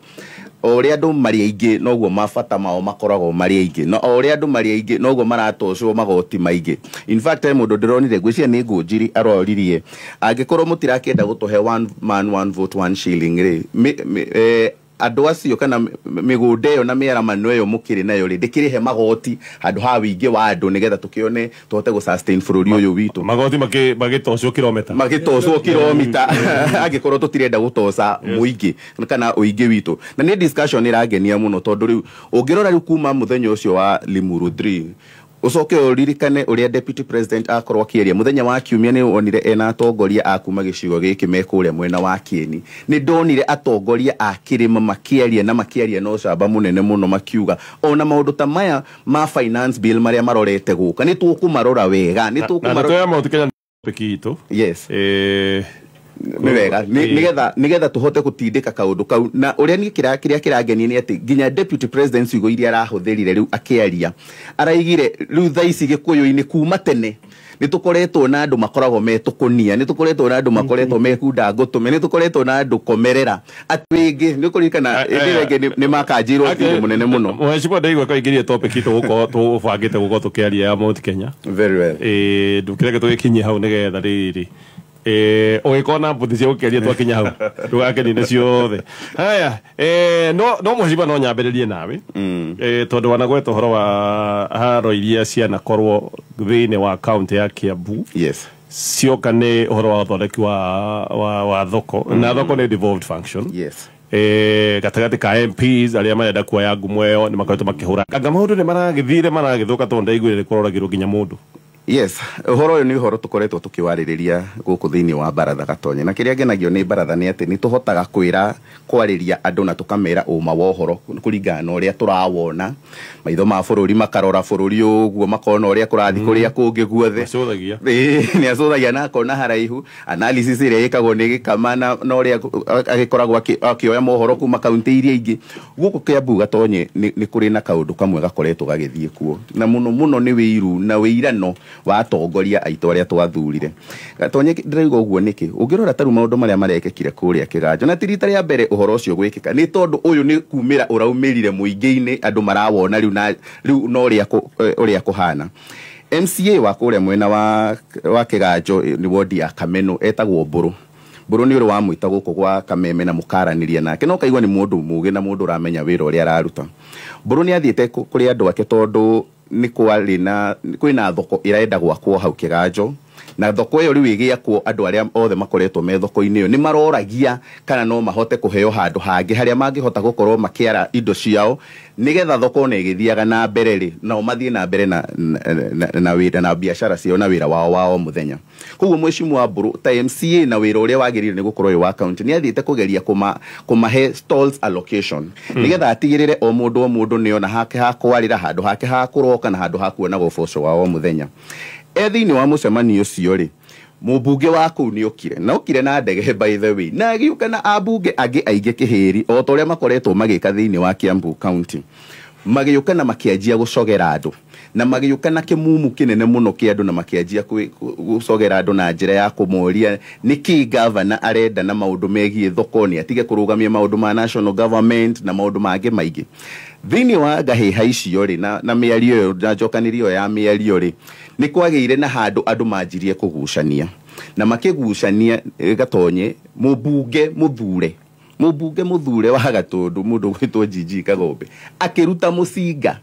o ũrĩa andũ marĩ aingĩ noguo mabata mao makoragwo marĩ aingĩ, na o ũrĩa andũ marĩ aingĩ noguo maratocwo magoti maingĩ. In fact, he mũndũ ndĩronire ngwĩciria nĩ Ngũnjiri aroririe angĩkorwo mũtirakĩenda gũtũhe one man one vote one shilling rĩ, andũ acio kana mĩgũnda ĩyo na mĩaramano ĩyo mũkĩrĩ nayo rĩ, ndĩkĩrĩhe magoti handũ ha wĩingĩ wa andũ nĩgetha tũkĩone tũhote gũ sustain bũrũri ũyũ witũ. Magoti magĩtocwo kilomita. Magĩtocwo kilomita angĩkorwo tũtirenda gũtoca mũingĩ kana ũingĩ witũ. Na nĩ discussion ĩrangenia mũno tondũ rĩu ũngĩrora rĩu kuma mũthenya ũcio wa Limuru 3 ũcoke ũririkane ũrĩa deputy president akorwo akĩaria mũthenya wa kiumia, nĩ wonire ena atongoria a kuma gĩcigo gĩkĩ me kũrĩa mwena wa Kieni. Nĩ ndonire atongoria a kĩrĩma makĩaria na makĩaria na ũcamba mũnene mũno, makiuga ona maũndũ ta maya ma finance bill marĩa marorete gũka nĩ tũkũmarora wega, nĩ tũkũmarora. Na Mount Kenya topic itũ. Yes. Nĩ wega nĩgetha tũhote gũtindĩka kaũndũ kau. Na ũrĩa niĩ kĩrĩa kĩrangenia nĩ atĩ nginya deputy president ciugo iria arahũthĩrire rĩu akĩaria, araigire rĩu thaa ici Gĩkũyũ-inĩ kuma tene nĩ tũkoretwo na andũ makoragwo me tũkũnia, nĩ tũkoretwo na andũ makoretwo me kunda ngũtũme, nĩ tũkoretwo na andũ komerera atĩ rĩngĩ nĩ ũkũririkana hĩndĩ ĩrĩa ĩngĩ nĩ makanjirwo thirĩ mũnene mũno. Mheshimiwa ndaigua kaingĩria topic itũ gũkorwo tũbangĩte gũkorwo tũkĩaria ya Mount Kenya. Very well. Ndũkĩreke tũgĩkinyie hau nĩgetha rĩrĩ ũgĩkorwo na mbuthi cia gũkĩaria twakinya hau ndũgakenine ciothe. Haya, no mheshimiwa no nyambĩrĩrie nawe tondũ wanagweta ũhoro wa haro iria cianakorwo thĩinĩ wa kaunti ya Kiambu. Yes. Cioka nĩ ũhoro wa ũthondeki wa thoko, na thoko nĩ devolved function. Yes. Gatagatĩ ka MPs arĩa marenda kuoya ngumo ĩyo nĩ makoretwo makĩhũra anga maũndũ nĩ maragĩthire maragĩthũka tondũ ndaiguire nĩ kũroragĩrwo nginya mũndũ. Yes, ũhoro ũyũ nĩ ũhoro tũkoretwo tũkĩwarĩrĩria gũkũ thĩinĩ wa baratha Gatonye, na kĩrĩa ngenagio nĩ baratha nĩ atĩ nĩ tũhotaga kwĩra kwarĩria andũ na tũkamera ũma wa ũhoro kũringana na ũrĩa tũrawona. Maitho ma bũrũri makarora bũrũri ũguo makona ũrĩa kũrathiĩ kũrĩa kũngĩ guothe. Nĩ acũthagia na akona haraihu analysis ĩrĩa ĩkagwo nĩ Gĩkama na ũrĩa agĩkoragwo akĩoya mohoro kuma kaunti iria ingĩ. Gũkũ Kiambu Gatonye nĩ kũrĩ na kaũndũ kamwe gakoretwo gagĩthiĩ kuo, na mũno mũno nĩ wĩiru na wĩirano wa atongoria aitũ arĩa twathurire. Gatonye ndĩraigua ũguo nĩkĩ? Ũngĩrora ta rĩu maũndũ marĩa marekĩkire kũrĩa Kĩganjo, na ti rita rĩa mbere ũhoro ũcio gwĩkĩka, nĩ tondũ ũyũ nĩ kumĩra ũraumĩrire mũingĩ-inĩ, andũ marawona rĩu na rĩu no ũrĩa kũhana. MCA wa kũrĩa mwena wa Kĩganjo nĩ wodi ya Kameno etagwo Mbũrũ. Mbũrũ nĩ ũrĩ wamwĩta gũkũ gwa Kameme na mũkaranĩria nake, no kaigua nĩ mũndũ mũũgĩ na mũndũ ũramenya wĩra ũrĩa araruta. Mbũrũ nĩ athiĩte kũrĩ andũ ake tondũ nĩ kwarĩ na kwĩna thoko ĩrenda gwakwo hau Kĩganjo, na thoko ĩyo rĩu ĩgĩakwo andũ arĩa othe makoretwo me thoko-inĩ ĩyo nĩ maroragia kana no mahote kũheo handũ hangĩ harĩa mangĩhota gũkorwo makĩara indo ciao nĩgetha thoko ona ĩgĩthiaga na mbere rĩ, nao mathiĩ na mbere na wĩra na biacara ciao na wĩra wao wa o mũthenya. Koguo mheshimiwa Mbũrũ ta MCA na wĩra ũrĩa wagĩrĩire nĩ gũkorwo wĩ wa county nĩ athiĩte kũgeria kũmahe stalls allocation nĩgetha atigĩrĩre o mũndũ nĩ ona hake ha kwarĩra, handũ hake ha kũroka na handũ ha kuona ũboco wa o mũthenya. Thĩinĩ wa mũcemanio ũcio rĩ, mũmbunge wa kũu nĩ okire, na okire na ndege by the way, na agĩũka na ambunge angĩ aingĩ kĩhĩri o ta ũrĩa makoretwo magĩka thĩinĩ wa Kiambu County. Magĩũka na makĩanjia gũcogera andũ, na magĩũka na kĩmumu kĩnene mũno kĩa andũ, na makĩanjia gũcogera andũ na njĩra ya kũmoria nĩkĩ gavana arenda na maũndũ megiĩ thoko, nĩ atige kũrũgamia maũndũ ma national government na maũndũ mangĩ maingĩ. Thĩinĩ wa ngahĩha icio rĩ, na mĩario ĩyo na njokanĩrio ĩyo ya mĩario rĩ, nĩ kwagĩire na handũ andũ manjirie kũgucania, na makĩgucania Gatonye mũmbunge mũthure wa Gatũndũ, mũndũ ũgwĩtwo Gigi Kagombe, akĩruta mũcinga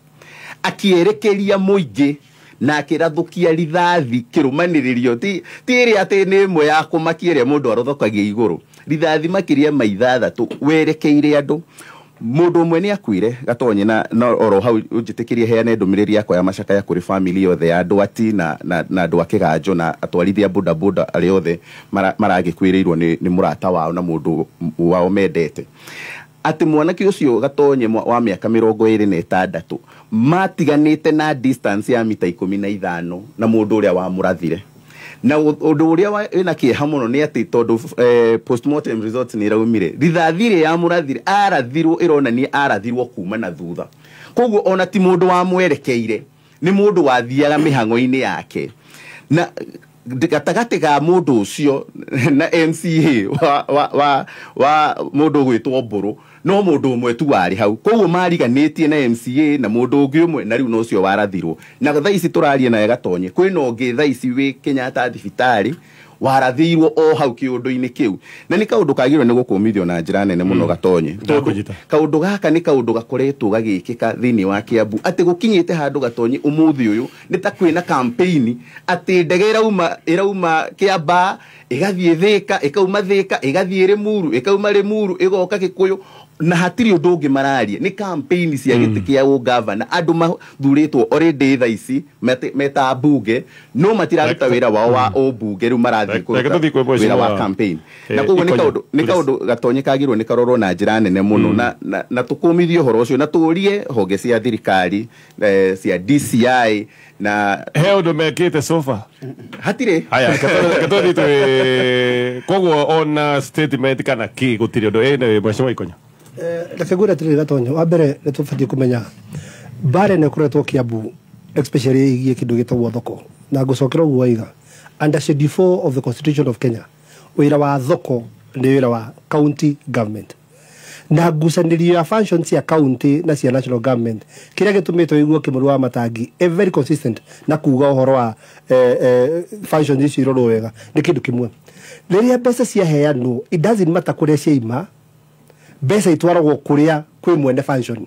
akĩerekeria mũingĩ na akĩrathũkia rithathi kĩrũmanĩrĩrio, ti ĩrĩa atĩ nĩ ĩmwe ya kũmakia ĩrĩa mũndũ arothokagia igũrũ, rithathi makĩria ma 6 werekeire andũ. Mũndũ ũmwe nĩ akuire Gatonye, na oro hau ũnjĩtĩkĩrie heane ndũmĩrĩri yakwa ya macakaya kũrĩ family yothe ya andũ ati na andũ a Kĩganjo na atwarithia bodaboda arĩa othe maragĩkuĩrĩirwo nĩ mũrata wao na mũndũ wao mendete. Atĩ mwanake ũcio Gatonye wa mĩaka 26 matiganĩte na distance ya mita 15 na mũndũ ũrĩa wamũrathire. Na ũndũ ũrĩa wĩna kĩeha mũno nĩ atĩ tondũ postmortem results nĩ iraumire, rithathi ĩrĩa yamũrathire arathirwo ĩronania arathirwo kuma na thutha, koguo ona ti mũndũ wamwerekeire, nĩ mũndũ wathiaga mĩhang'o-inĩ yake. Na gatagatĩ ga mũndũ ũcio na MCA wa mũndũ ũgwĩtwo Mbũrũ no mũndũ ũmwe tu warĩ hau, koguo mariganĩtie na MCA na mũndũ ũngĩ ũmwe, na rĩu no ũcio warathirwo. Na thaa ici tũraria naye Gatonye, kwĩna ũngĩ thaa ici wĩ Kenyatta thibitarĩ warathirwo o hau kĩũndũ-inĩ kĩu, na nĩ kaũndũ kagĩrĩirwo nĩ gũkũmithio na njĩra nene mũno Gatonye, tondũ kaũndũ gaka nĩ kaũndũ gakoretwo gagĩkĩka thĩinĩ wa Kiambu, atĩ gũkinyĩte handũ Gatonye ũmũthĩ ũyũ nĩ ta kwĩna campaign atĩ ndege ĩrauma Kĩambaa ĩgathiĩ Thĩka, ĩkauma Thĩka ĩgathiĩ Rĩmuru, ĩkauma Rĩmuru ĩgoka Gĩkũyũ, na hatirĩ ũndũ ũngĩ mararia, nĩ campaign cia gĩtĩ kĩa ũgavana. Andũ mathurĩtwo already thaa ici meta mbunge no matiraruta wĩra wao wa ũmbunge, rĩu marathiĩ kũruta wĩra wa campaign. Na koguo nĩ kaũndũ Gatonye kagĩrĩirwo nĩ karorwo na njĩra nene mũno, na tũkũmithie ũhoro ũcio, na tũrie honge cia thirikari cia DCI na he ũndũ mekĩte so far hatirĩ. Haya, Gatonye twĩ koguo ona statement kana kĩ gũtirĩ ũndũ ĩ mheshimiwa Ikonya. Reke ngwĩre atĩrĩrĩ Gatonye, wa mbere nĩ tũbatiĩ kũmenya mbara ĩno ĩkoretwo Kiambu especially ĩgiĩ kĩndũ gĩtagwo thoko, na ngũcokera ũguo waiga under Schedule 4 of the Constitution of Kenya, wĩra wa thoko nĩ wĩra wa county government, na ngucanĩrio ya functions cia county na cia national government kĩrĩa gĩtũmĩte ũigue Kĩmũru wa Matangi e very consistent na kuga ũhoro wa functions icio irorwo wega nĩ kĩndũ kĩmwe. Rĩrĩa mbeca ciaheanwo, it doesn't matter kũrĩa ciaima, mbeca itwaragwo kũrĩa kwĩ mwene function.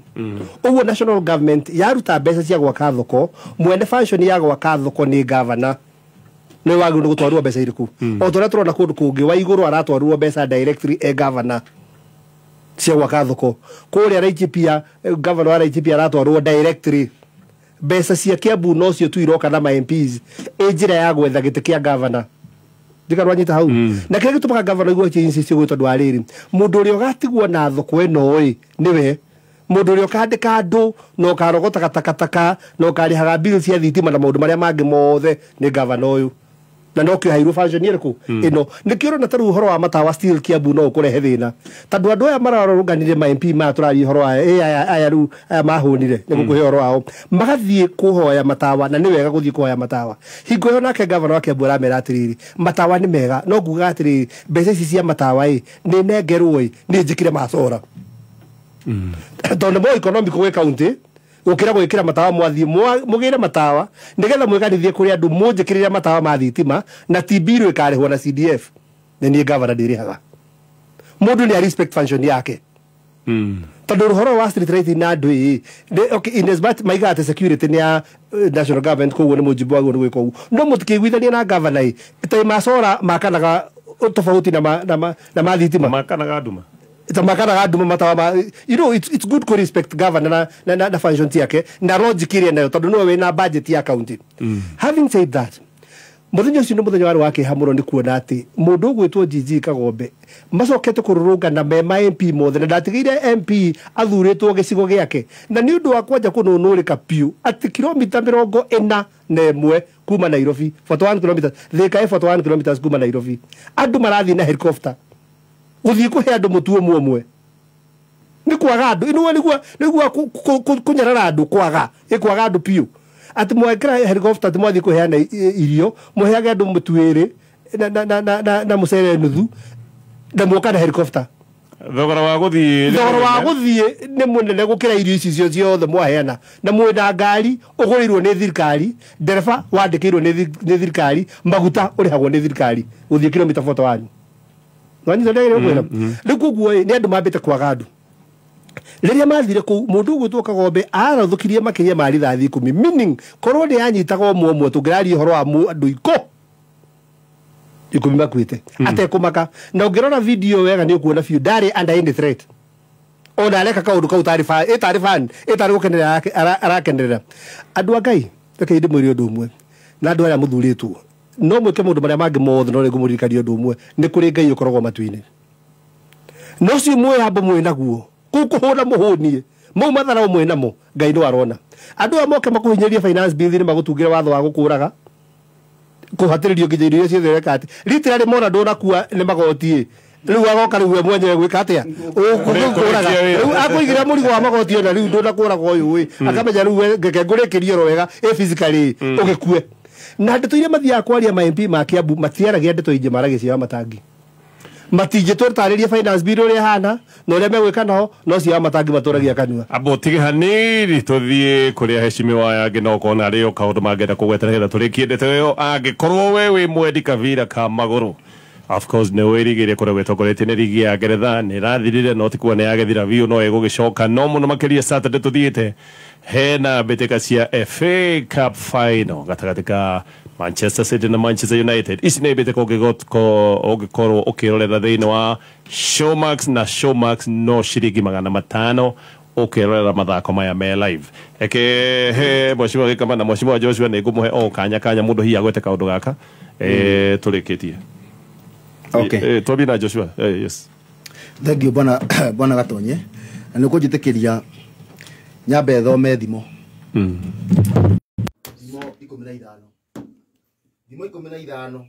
Ũguo national government yaruta mbeca cia gwaka thoko, mwene function ya gwaka thoko nĩ governor, nĩ wagĩrĩirwo nĩ gũtwarwo mbeca irĩkũ. O ta ũrĩa tũrona kũndũ kũngĩ wa igũrũ aratwarwo mbeca directly e governor cia gwaka thoko, kũrĩa Laikipia governor wa Laikipia aratwarwo directly. Mbeca cia Kiambu nocio tu iroka na ma MPs ĩ njĩra ya gwetha gĩtĩ kĩa governor. Ndikarwanyita hau. Na kĩrĩa gĩtũmaga governor aigua insist ũguo tondũ wa rĩrĩ, mũndũ ũrĩa ũgatigwo na thoko ĩno ĩ nĩwe mũndũ ũrĩa ũkandĩka andũ na ũkarogotaga takataka na ũkarĩhaga bill cia thitima na maũndũ marĩa mangĩ mothe nĩ governor ũyũ. Na no kĩohairwo function ĩrĩkũ ĩno. Nĩkĩo ũrona ta rĩu ũhoro wa matawa still Kiambu no ũkũrehe thĩna, tondũ andũ aya mararũrũnganire ma MP maya tũraria ũhoro wa aya rĩu aya mahũnire nĩ gũkũhe ũhoro wao, magathiĩ kũhoya matawa, na nĩ wega gũthiĩ kũhoya matawa. Hingo ĩyo nake governor wa Kiambu aramera atĩrĩrĩ, matawa nĩ mega, no nguga atĩrĩrĩ, mbeca ici cia matawa ĩ nĩ nengerwo ĩ nĩ njĩkire macora, tondũ more economic gwĩ county gũkĩra gwĩkĩra matawa, mwathiĩ mũgĩre matawa nĩgetha mwĩganithie kũrĩ andũ mũnjĩkĩrĩre matawa ma thitima na ti bill ĩkarĩhwo na CDF, nĩ niĩ governor ndĩrĩhaga. Mũndũ nĩ a respect function yake, tondũ ũhoro wa street lighting na andũ ĩ okay, in as much maigaga atĩ security nĩ ya national government, koguo nĩ mũjimbo wagĩrĩirwo nĩ gwĩka ũguo, no mũtikĩiguithanie na governor ĩ ta macora makanaga tofauti na ma thitima makanaga nduma makanaga nduma matawa ma, you know, it's good to respect governor na functions yake na logic ĩrĩa nayo, tondũ nĩwe wĩna budget ya county. Having said that, mũthenya ũcio nĩ mũthenya warĩ wa kĩeha mũno nĩ kuona atĩ mũndũ ũgwĩtwo Gigi Kagombe macokete kũrũrũngana me ma MP mothe, na ndatigĩire MP athurĩtwo gĩcigo gĩake, na nĩ ũndũ wa kwanja kũnũnũrĩka piũ atĩ kilomita 41 kuma Nairobi, 41 kilometers, Thika ĩ 41 kilometers kuma Nairobi, andũ marathiĩ na helicopter gũthiĩ kũhe andũ mũtu ũmwe ũmwe. Nĩ kwaga andũ inu nĩguo kũnyarara andũ kwaga ĩkwaga andũ piũ atĩ mwekĩra helicopter atĩ mwathiĩ kũheana irio mũheage andũ mũtu wĩrĩ na mũcere nuthu na muoka na helicopter. Thogora wa gũthiĩ nĩ mũnene gũkĩra irio ici ciothe mwaheana na mwĩna ngari ũgũrĩirwo nĩ thirikari, ndereba wandĩkĩirwo nĩ thirikari, maguta ũrĩhagwo nĩ thirikari gũthiĩ kilomita 41. Wanyita ndagĩrĩire kwĩra rĩu koguo nĩ andũ mambĩte kwaga andũ. Rĩrĩa mathire kũu mũndũ ũgwĩtwo Kagombe arathũkirie makĩria ma rithathi 10, meaning korwo nĩ yanyitaga ũmwe ũmwe tũngĩraria ũhoro wa andũ 10 makuĩte atekũmaka. Na ũngĩrora video wega nĩ ũkuona biũ ndarĩ under any threat, ona areka kaũndũ kau tarĩ fan ĩtarĩ gũkenerera arakenerera. Andũ a Ngai reke ndĩmwĩre ũndũ ũmwe na andũ arĩa mũthurĩtwo no mwĩke maũndũ marĩa mangĩ mothe no rĩngũmũririkania ũndũ ũmwe, nĩ kũrĩ Ngai ũkoragwo matu-inĩ. No ũcio mwĩyambo mwĩ naguo kũu kũhũna mũhũnie mau mathara mwĩ namo Ngai nĩ arona. Andũ aya moke makũhinyĩrie finance bill nĩ magũtungĩre watho wa gũkũraga kũhatĩrĩrio nginya irio iria ciothe ũreka atĩ literally mona ndũnakua nĩ magoti rĩu agoka rĩu we mwenyewe gwĩka atĩa ũkũraga rĩu akũigĩra mũrigo wa magoti ona rĩu ndũnakũraga ũyũ ĩ akamenya rĩu reke ngũrĩkĩrie oro wega ĩ physically ũgĩkue. Na ndeto iria mathiaga kwaria ma MP ma Kiambu matiaragia ndeto ingĩ maragia cia matangi matingĩtũtarĩria finance bill ũrĩa ĩhana na ũrĩa megwĩka nao no cia matangi matũragia kanua. Abo tige hanini tũthiĩ kũrĩa heshimiwa aya angĩ no ũkona arĩ o kaũndũ mangĩenda kũgwetera nĩgetha tũrĩkie ndeto ĩyo. Angĩkorwo we wĩ mwendi kabira ka magũrũ, of course nĩ wĩrigĩire kũrĩa gwĩtongoretie nĩ rigi ya Ngeretha nĩ ĩrathirire no ti kuga nĩ yagĩthira biũ no ĩgũgĩcoka no mũno makĩria Saturday tũthiĩte hena mbĩtĩka cia FA Cup final gatagatĩ ka Manchester City na Manchester United. Ici nĩ mbĩtĩka ũngĩkorwo ũkĩrorera thĩinĩ wa Showmax na Showmax no ciringi 500 ũkĩrorera mathako maya me live. Eke he mheshimiwa Gĩkama na mheshimiwa Joshua nĩ ngũmũhe o kanya kanya mũndũ hihi agwete kaũndũ gaka tũrĩkĩtie. Okay. Twambie na Joshua. Yes. Thank you bwana Gatonye. Na nĩ ũkũnjĩtĩkĩria nyambe thome thimo. Thimo 15. Thimo 15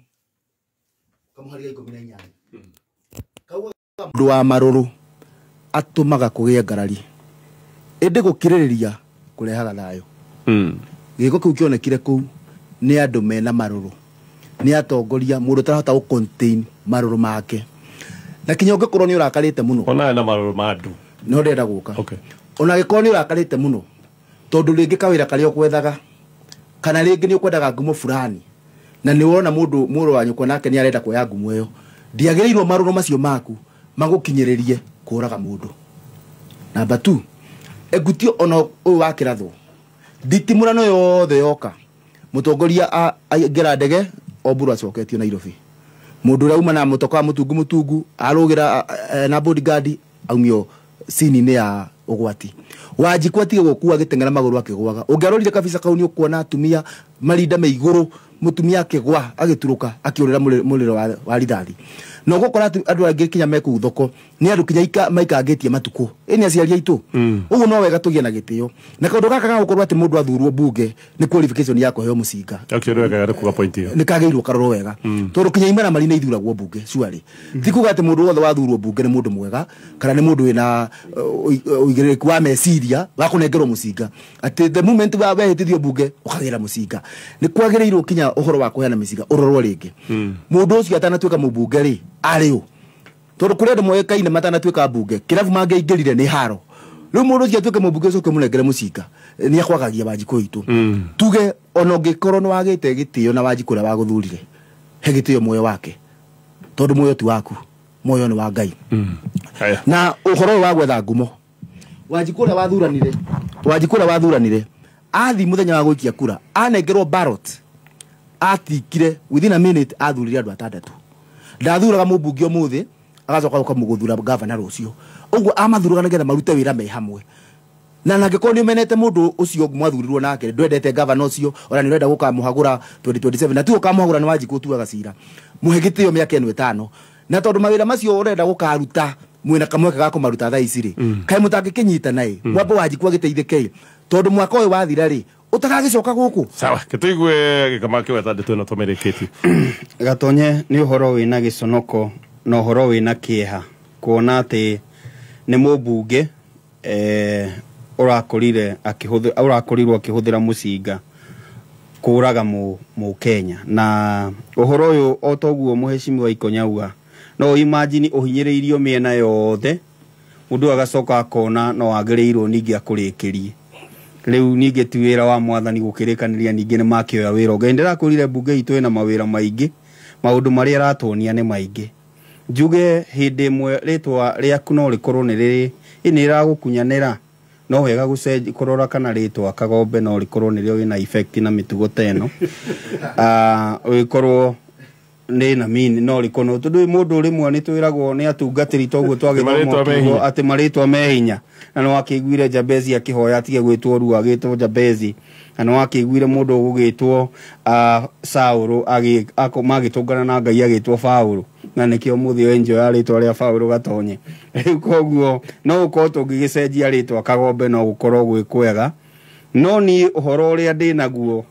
kamũhari ga 18. Kauga mũndũ wa marũrũ atũmaga kũgĩe ngarari ĩndĩ gũkirĩrĩria kũrehaga thayũ. Gĩko kĩu kĩonekire kũu nĩ andũ mena marũrũ, nĩ atongoria mũndũ ũtarahota gũ contain marũrũ make na kinya ũngĩkorwo nĩ ũrakarĩte mũno ona na marũrũ ma andũ no ndĩrenda gũka. Okay. Ona angĩkorwo nĩ ũrakarĩte mũno tondũ rĩngĩ kawĩra karĩa ũkwethaga kana rĩngĩ nĩ ũkwendaga ngumo fulani na nĩ wona mũndũ mũrũ wa nyũkwa nake nĩ arenda kuoya ngumo ĩyo, ndiagĩrĩirwo marũrũ macio maku magũkinyĩrĩrie kũraga mũndũ. Namba 2, engutio ona ũyũ wa kĩrathwo nditimũrano yothe yoka mũtongoria aingĩra ndege Oburu acoketio Nairobi, mũndũ ũrĩa uma na mũtoka wa mũtungu arũgĩra na bodyguard aumio cini-inĩ ya ũgwati. Wanjikũ atige gũkua agĩteng'era magũrũ akĩgũaga. Ũngĩarorire kabisa kau nĩ ũkuona atumia marinda me igũrũ, mũtumia akĩgwa agĩturũka akĩũrĩra mũrĩro wa rithathi. Na ũgũkora andũ angĩ kinya me kũu thoko nĩ andũ kinya maikangĩtie matukũ. Ĩ nĩ aciari aitũ. Ũguo no wega tũgĩe na gĩtĩo. Na kaũndũ gaka ga gũkorwo atĩ mũndũ athurwo mbunge nĩ qualification ya kũheo mũcinga. Actually wega nĩ kuga point ĩyo. Nĩ kagĩrĩirwo karorwo wega. Tondũ kinya imaramari nĩ ithuragwo mbunge surely. Ti kuga atĩ mũndũ wothe wathurwo mbunge nĩ mũndũ mwega kana nĩ mũndũ wĩna ũigĩrĩrĩku wa meciria wa kũnengerwo mũcinga. Atĩ the moment wa wehĩtithio mbunge ũkagĩra mũcinga. Nĩ kwagĩrĩirwo kinya ũhoro wa kũheana mĩcinga ũrorwo rĩngĩ. Mũndũ ũcio atanatuĩka mũmbunge rĩ arĩ ũ? Tondũ kũrĩ andũ moĩkaine matanatuĩka mbunge kĩrabu mangĩaingĩrire nĩ haro. Rĩu mũndũ ũcio atuĩke mũmbunge ũcoke mũnengere mũcinga nĩ akwagagia Wanjikũ witũ. Tuge ona ũngĩkorwo nĩ wagĩte gĩtĩo na Wanjikũ ũrĩa wagũthurire, he gĩtĩo muoyo wake tondũ muoyo ti waku, muoyo nĩ wa Ngai. Na ũhoro ũyũ wa gwetha ngumo, Wanjikũ ũrĩa wathuranire athi mũthenya wa gũikia kura anengerwo ballot atikire within a minute athurire andũ atandatũ. Ndathuraga mũmbunge ũmũthĩ agacoka gũka mũgũthura gavana rũciũ. Ũguo amathuraga nĩgetha marute wĩra me hamwe. Na angĩkorwo nĩ ũmenete mũndũ ũcio mwathurirwo nake ndwendete gavana ũcio ona nĩ ũrenda gũkamũhagũra 2027 na ti ũkamũhagũra nĩ Wanjikũ ũtuaga cira, mũhe gĩtĩo mĩaka ĩno 5 na tondũ mawĩra macio ũrenda gũkaruta mwĩna kamweke ga kũmaruta thaa ici rĩ kaĩ mũtangĩkĩnyitana ĩ mwambo Wanjikũ agĩteithĩke tondũ mwaka ũyũ wathira rĩ ũtagagĩcoka gũkũ. Sawa, kĩtũigue Gĩkama kĩweta ndeto ĩno tũmĩrĩkĩtie. Gatonye nĩ ũhoro wĩna gĩconoko na ũhoro wĩna kĩeha kuona atĩ nĩ mũmbunge Ũrakorire akĩhũthĩra ũrakorirwo akĩhũthĩra mũcinga kũraga mu Kenya na ũhoro ũyũ o toguo mũhecimiwa Ikonyauga no imagine ũhinyĩrĩirio mĩena yothe mũndũ agacoka akona no agĩrĩirwo ningĩ akũrĩkĩrie rĩu ningĩ ti wĩra wa mwathani gũkĩrĩkanĩria ningĩ nĩ makĩoya wĩra ũngĩ. Ndĩrakwĩrire mbunge itũ ĩna mawĩra maingĩ, maũndũ marĩa ĩratuonia nĩ maingĩ. Njuge hĩndĩ ĩmwe rĩtwa rĩaku no rĩkorwo nĩ rĩrĩ nĩ rĩragũkunyanĩra, no wega kũrora kana rĩtwa Kagombe no rĩkorwo nĩrĩo wĩna effect na mĩtugo ta ĩno. Ũgĩkorwo nĩ na mini no rĩkorwo tondũ mũndũ rĩmwe nĩ twĩragwo nĩ atungatĩri toguo twagĩthoma atĩ marĩtwa me hinya, na nĩ wakĩiguire Jabezi akĩhoya atige gwĩtwo Rua agĩtwo Jabezi, na nĩ wakĩiguire mũndũ ũgũgĩtwo Saũlũ magĩtũngana na Ngai agĩtwo Paũlũ, na nĩkĩo mũthĩ ũyũ enjoy rĩtwa rĩa Paũlũ Gatonye. Rĩu koguo no gũkorwo tũngĩgĩcenjia rĩtwa Kagombe no gũkorwo gwĩ kwega, no niĩ ũhoro ũrĩa ndĩnaguo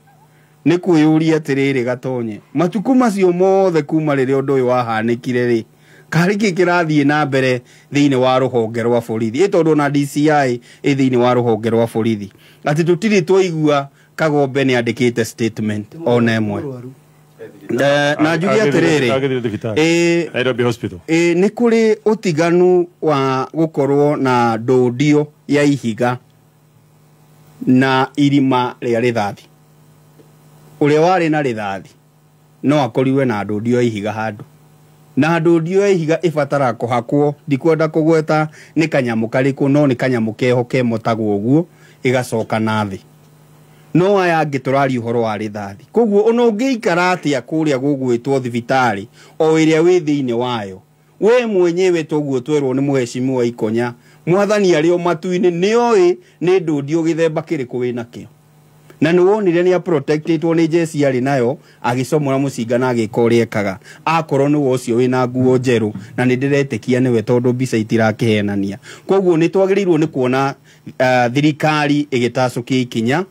nĩ kwĩyũria atĩrĩrĩ Gatonye, matukũ macio mothe kuma rĩrĩa ũndũ ũyũ wahanĩkire rĩ, karĩ kĩ kĩrathiĩ na mbere thĩinĩ wa rũhonge rwa borithi? Ĩ tondũ ona DCI ĩ thĩinĩ wa rũhonge rwa borithi, atĩ tũtirĩ twaigua Kagombe nĩ andĩkĩte statement ona ĩmwe. Na njuge atĩrĩrĩ, Nairobi Hospital nĩ kũrĩ ũtiganu wa gũkorwo na ndũndio ya ihiga na irima rĩa rĩthathi. Ũrĩa warĩ na rĩthathi no akorirwe na ndũndio ya ihiga handũ, na ndũndio ya ihiga ĩbataraga kũhakwo, ndikwenda kũgweta nĩ kanyamũ karĩkũ, no nĩ kanyamũ keho kemotagwo ũguo ĩgacoka na thĩ. No aya angĩ tũraria ũhoro wa rĩthathi. Koguo ona ũngĩikara atĩa kũrĩa gũgwĩtwo thibitarĩ o ĩrĩa wĩ thĩinĩ wayo, we mwenyewe toguo twerwo nĩ mũhecimiwa Ikonya, mwathani arĩ o matu-inĩ nĩoĩ nĩ ndũndio gĩthemba kĩrĩkũ wĩnakĩo. Na nĩ wonire nĩ aprotectĩtwo nĩ jeci arĩ nayo agĩcomora mũcinga na agĩka ũrĩa ekaga, akorwo nĩwe ũcio wĩna nguo njerũ, na nĩ ndĩretĩkia nĩwe tondũ mbica itirakĩhenania. Koguo nĩ twagĩrĩirwo nĩ kuona thirikari ĩgĩtacũkia ikinya,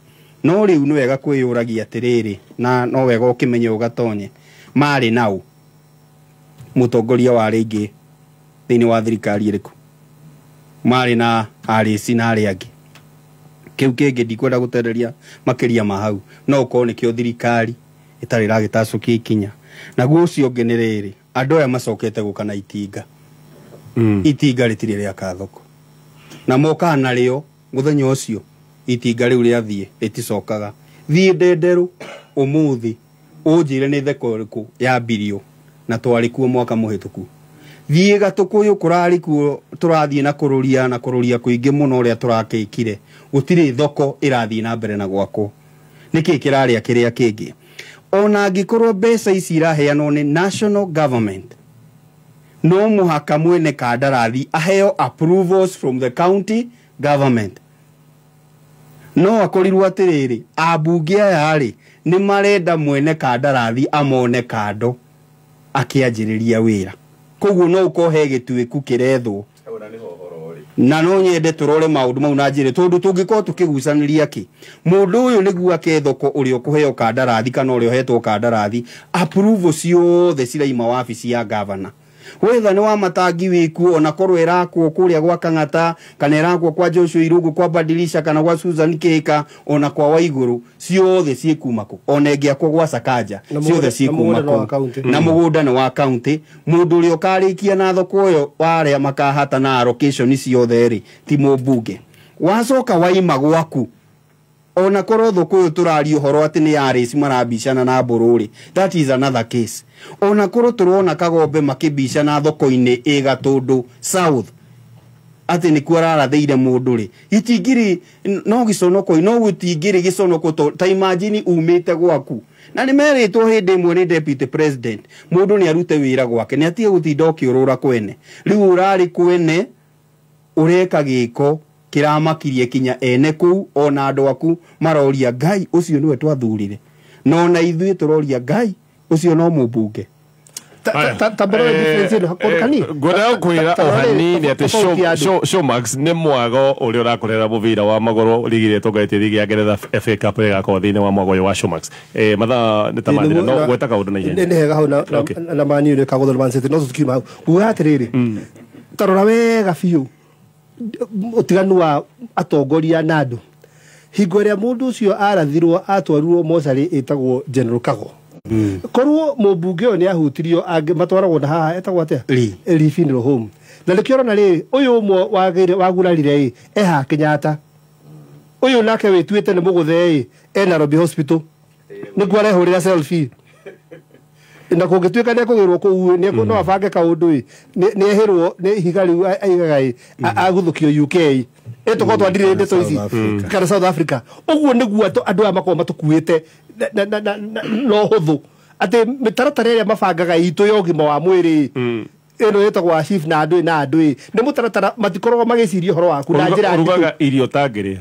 no rĩu nĩ wega kwĩyũragia atĩrĩrĩ, na no wega ũkĩmenye ũgatonye marĩ nau mũtongoria wa rĩngĩ thĩinĩ wa thirikari ĩrĩkũ, marĩ na RAC na arĩa angĩ. Kĩu kĩngĩ ndikwenda gũtereria makĩria ma hau, no ũkorwo nĩkĩo thirikari ĩtarĩ ĩragĩtacũkia ikinya. Naguo ũcio ũngĩ nĩ rĩrĩ, andũ aya macokete gũka na itinga. Itinga rĩtirĩ rĩaka thoko, na mokaga narĩo mũthenya ũcio itinga rĩu rĩathiĩ rĩticokaga. Thiĩ Ndenderũ ũmũthĩ ũnjĩre nĩ thoko ĩrĩkũ yambirio na twarĩ kuo mwaka mũhĩtũku. Thiĩ Gatũkũyũ kũrarĩ kuo tũrathiĩ na kũrũria na kũrũria kũingĩ mũno ũrĩa tũrakĩkire, gũtirĩ thoko ĩrathiĩ na mbere na gwakwo. Nĩkĩ kĩrarĩa kĩrĩa kĩngĩ? Ona angĩkorwo mbeca ici iraheanwo nĩ national government, no mũhaka mwene kandarathi aheo approvals from the county government. No akorirwo atĩrĩrĩ, ambunge aya rĩ nĩ marenda mwene kandarathi amone kando akĩanjĩrĩria wĩra. Koguo no ũkorwo he gĩtuĩku kĩrethwo, na no nyende tũrore maũndũ mau na njĩre, tondũ tũngĩkorwo tũkĩgucanĩria kĩ mũndũ ũyũ nĩguo ake thoko ũrĩa ũkũheo kandarathi kana ũrĩa ũhetwo kandarathi, approval ciothe ciraima wabici ya governor. Wetha nĩ wa matangi wĩkuo, ona korwo ĩrakwo kũrĩa gwa Kang'ata kana ĩrakwo kwa Joshua Irũngũ kwa Badilisha kana gwa Susan Kĩka ona kwa Waigũrũ, ciothe ciĩkuma kũ, ona ĩngĩakwo gwa Sakaja ciothe ciĩkuma kũ, na mũgũnda nĩ wa county. Mũndũ ũrĩa ũkarĩkia na thoko ĩyo wa arĩa makahata na allocation ciothe rĩ ti mũmbunge. Wacoka waima gwaku, ona korwo thoko ĩyo tũraria ũhoro atĩ nĩ ya race marabicana na mbũrũ rĩ, that is another case. Ona korwo tũrona Kagombe makĩbicana thoko-inĩ ĩ Gatũndũ South atĩ nĩkuo ararathĩire mũndũ rĩ, itingĩrĩ no gĩconoko, no gũtingĩrĩ gĩconoko. Ta imagine umĩte gwaku, na nĩ merĩtwo hĩndĩ ĩmwe nĩ deputy president mũndũ nĩ arute wĩra gwake, nĩ atige gũtinda ũkĩũrũra kwene. Rĩu ũrarĩ kwene ũreka gĩko kĩramakirie kinya ene kũu, ona andũ aku maroria Ngai ũcio nĩwe twathurire, no na ithuĩ tũroria Ngai ũcio no mũmbunge. Ngwendaga kwĩra o hanini atĩ Showmax nĩ mwago ũrĩa ũrakorera mũbira wa magũrũ rigi ĩrĩa ĩtongoretie rigi ya Ngeretha FA Cup ĩrĩa ĩgakorwo thĩinĩ wa mwago ũyũ wa Showmax. Mathaa nĩ ta mathira, no gweta kaũndũ na ihenya. Nĩ hega hau na Man U nĩ kagũthwo Man City, no tũtikiuma hau. Nguga atĩrĩrĩ, ta rora wega biũ Ũtiganu wa atongoria na andũ, hingo ĩrĩa mũndũ ũcio arathirwo atwarirwo mocarĩ ĩtagwo General Kago, korwo mũmbunge ũyũ nĩ ahutirio angĩ matwaragwo na haha etagwo atĩa? Lee. Lee Funeral Home. Na nĩkĩo ũrona rĩrĩ, ũyũ ũmwe wagurarire ĩ eha Kenyatta, ũyũ nake wĩtuĩte nĩ mũgũthe ĩ e Nairobi Hospital, nĩkuo arehũrĩra selfie, na kũngĩtuĩka nĩ ekũgĩrwo kũu ĩ, no abange kaũndũ ĩ nĩ ehĩrwo nĩ ihiga rĩu aigaga ĩ aguthũkio UK ĩ tũkorwo twandirĩ ndeto ici South Africa. Kana South Africa. Ũguo nĩguo andũ aya makoragwo matũkuĩte na ũhũthũ, atĩ mĩtaratara ĩrĩa mabangaga itũ ya ũgima wa mwĩrĩ ĩno ĩtagwo wa chief na andũ ĩ na andũ ĩ nĩ mũtaratara matikoragwo magĩciria ũhoro waku na njĩra nditũ. Ũrugaga irio ũtangĩrĩa.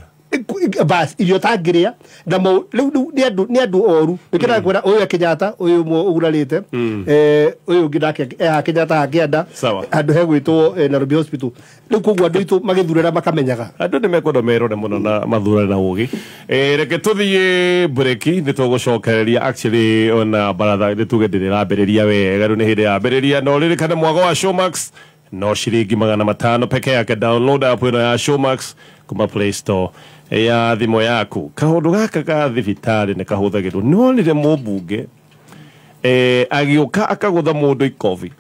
Bas irio tangĩrĩa na rĩu nĩ andũ oru nĩkĩo ndakwĩra ũyũ e Kenyatta, ũyũ ũmwe ũgurarĩte, ũyũ ũngĩ nake eha Kenyatta hakĩenda Sawa. handũ hegwĩtwo Nairobi Hospital. Rĩu koguo andũ aitũ magĩthurĩra makamenyaga. Andũ nĩ mekwenda merore mũno na mathurane na ũgĩ. Reke tũthiĩ breki, nĩ tũgũcokereria. Actually ona baratha nĩ tuge ndĩrĩrambĩrĩria wega, rĩu nĩ hĩndĩ yambĩrĩria. No ririkane mwago wa Showmax no ciringi 500 peke yake. Download app ĩno ya Showmax kuma Play Store ya thimũ yaku. Kaũndũ gaka ga thibitarĩ nĩ kahũthagĩrwo. Nĩ wonire mũmbunge agĩũka akagũtha mũndũ ikobi,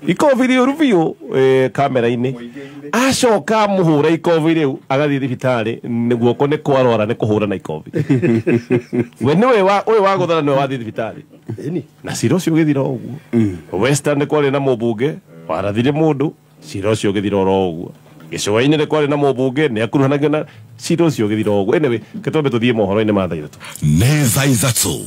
ikobi rĩũru biũ, kamera-inĩ, acoka amũhũra ikobi rĩu agathiĩ thibitarĩ nĩ guoko nĩ kwarwara nĩ kũhũra na ikobi. We nĩwe ũyũ wagũthana nĩwe wathiĩ thibitarĩ. Ĩni. Na cira ũcio ũgĩthira o ũguo. Western nĩ kwarĩ na mũmbunge warathire mũndũ, cira ũcio ũgĩthira oro ũguo. Gĩcũa-inĩ nĩ kwarĩ na mũmbunge nĩ akuruhanagio na cira ũcio ũgĩthira o ũguo. Anyway, kĩtwambe tũthiĩ mohoro-inĩ ma thaa 3. Nĩ thaa 3.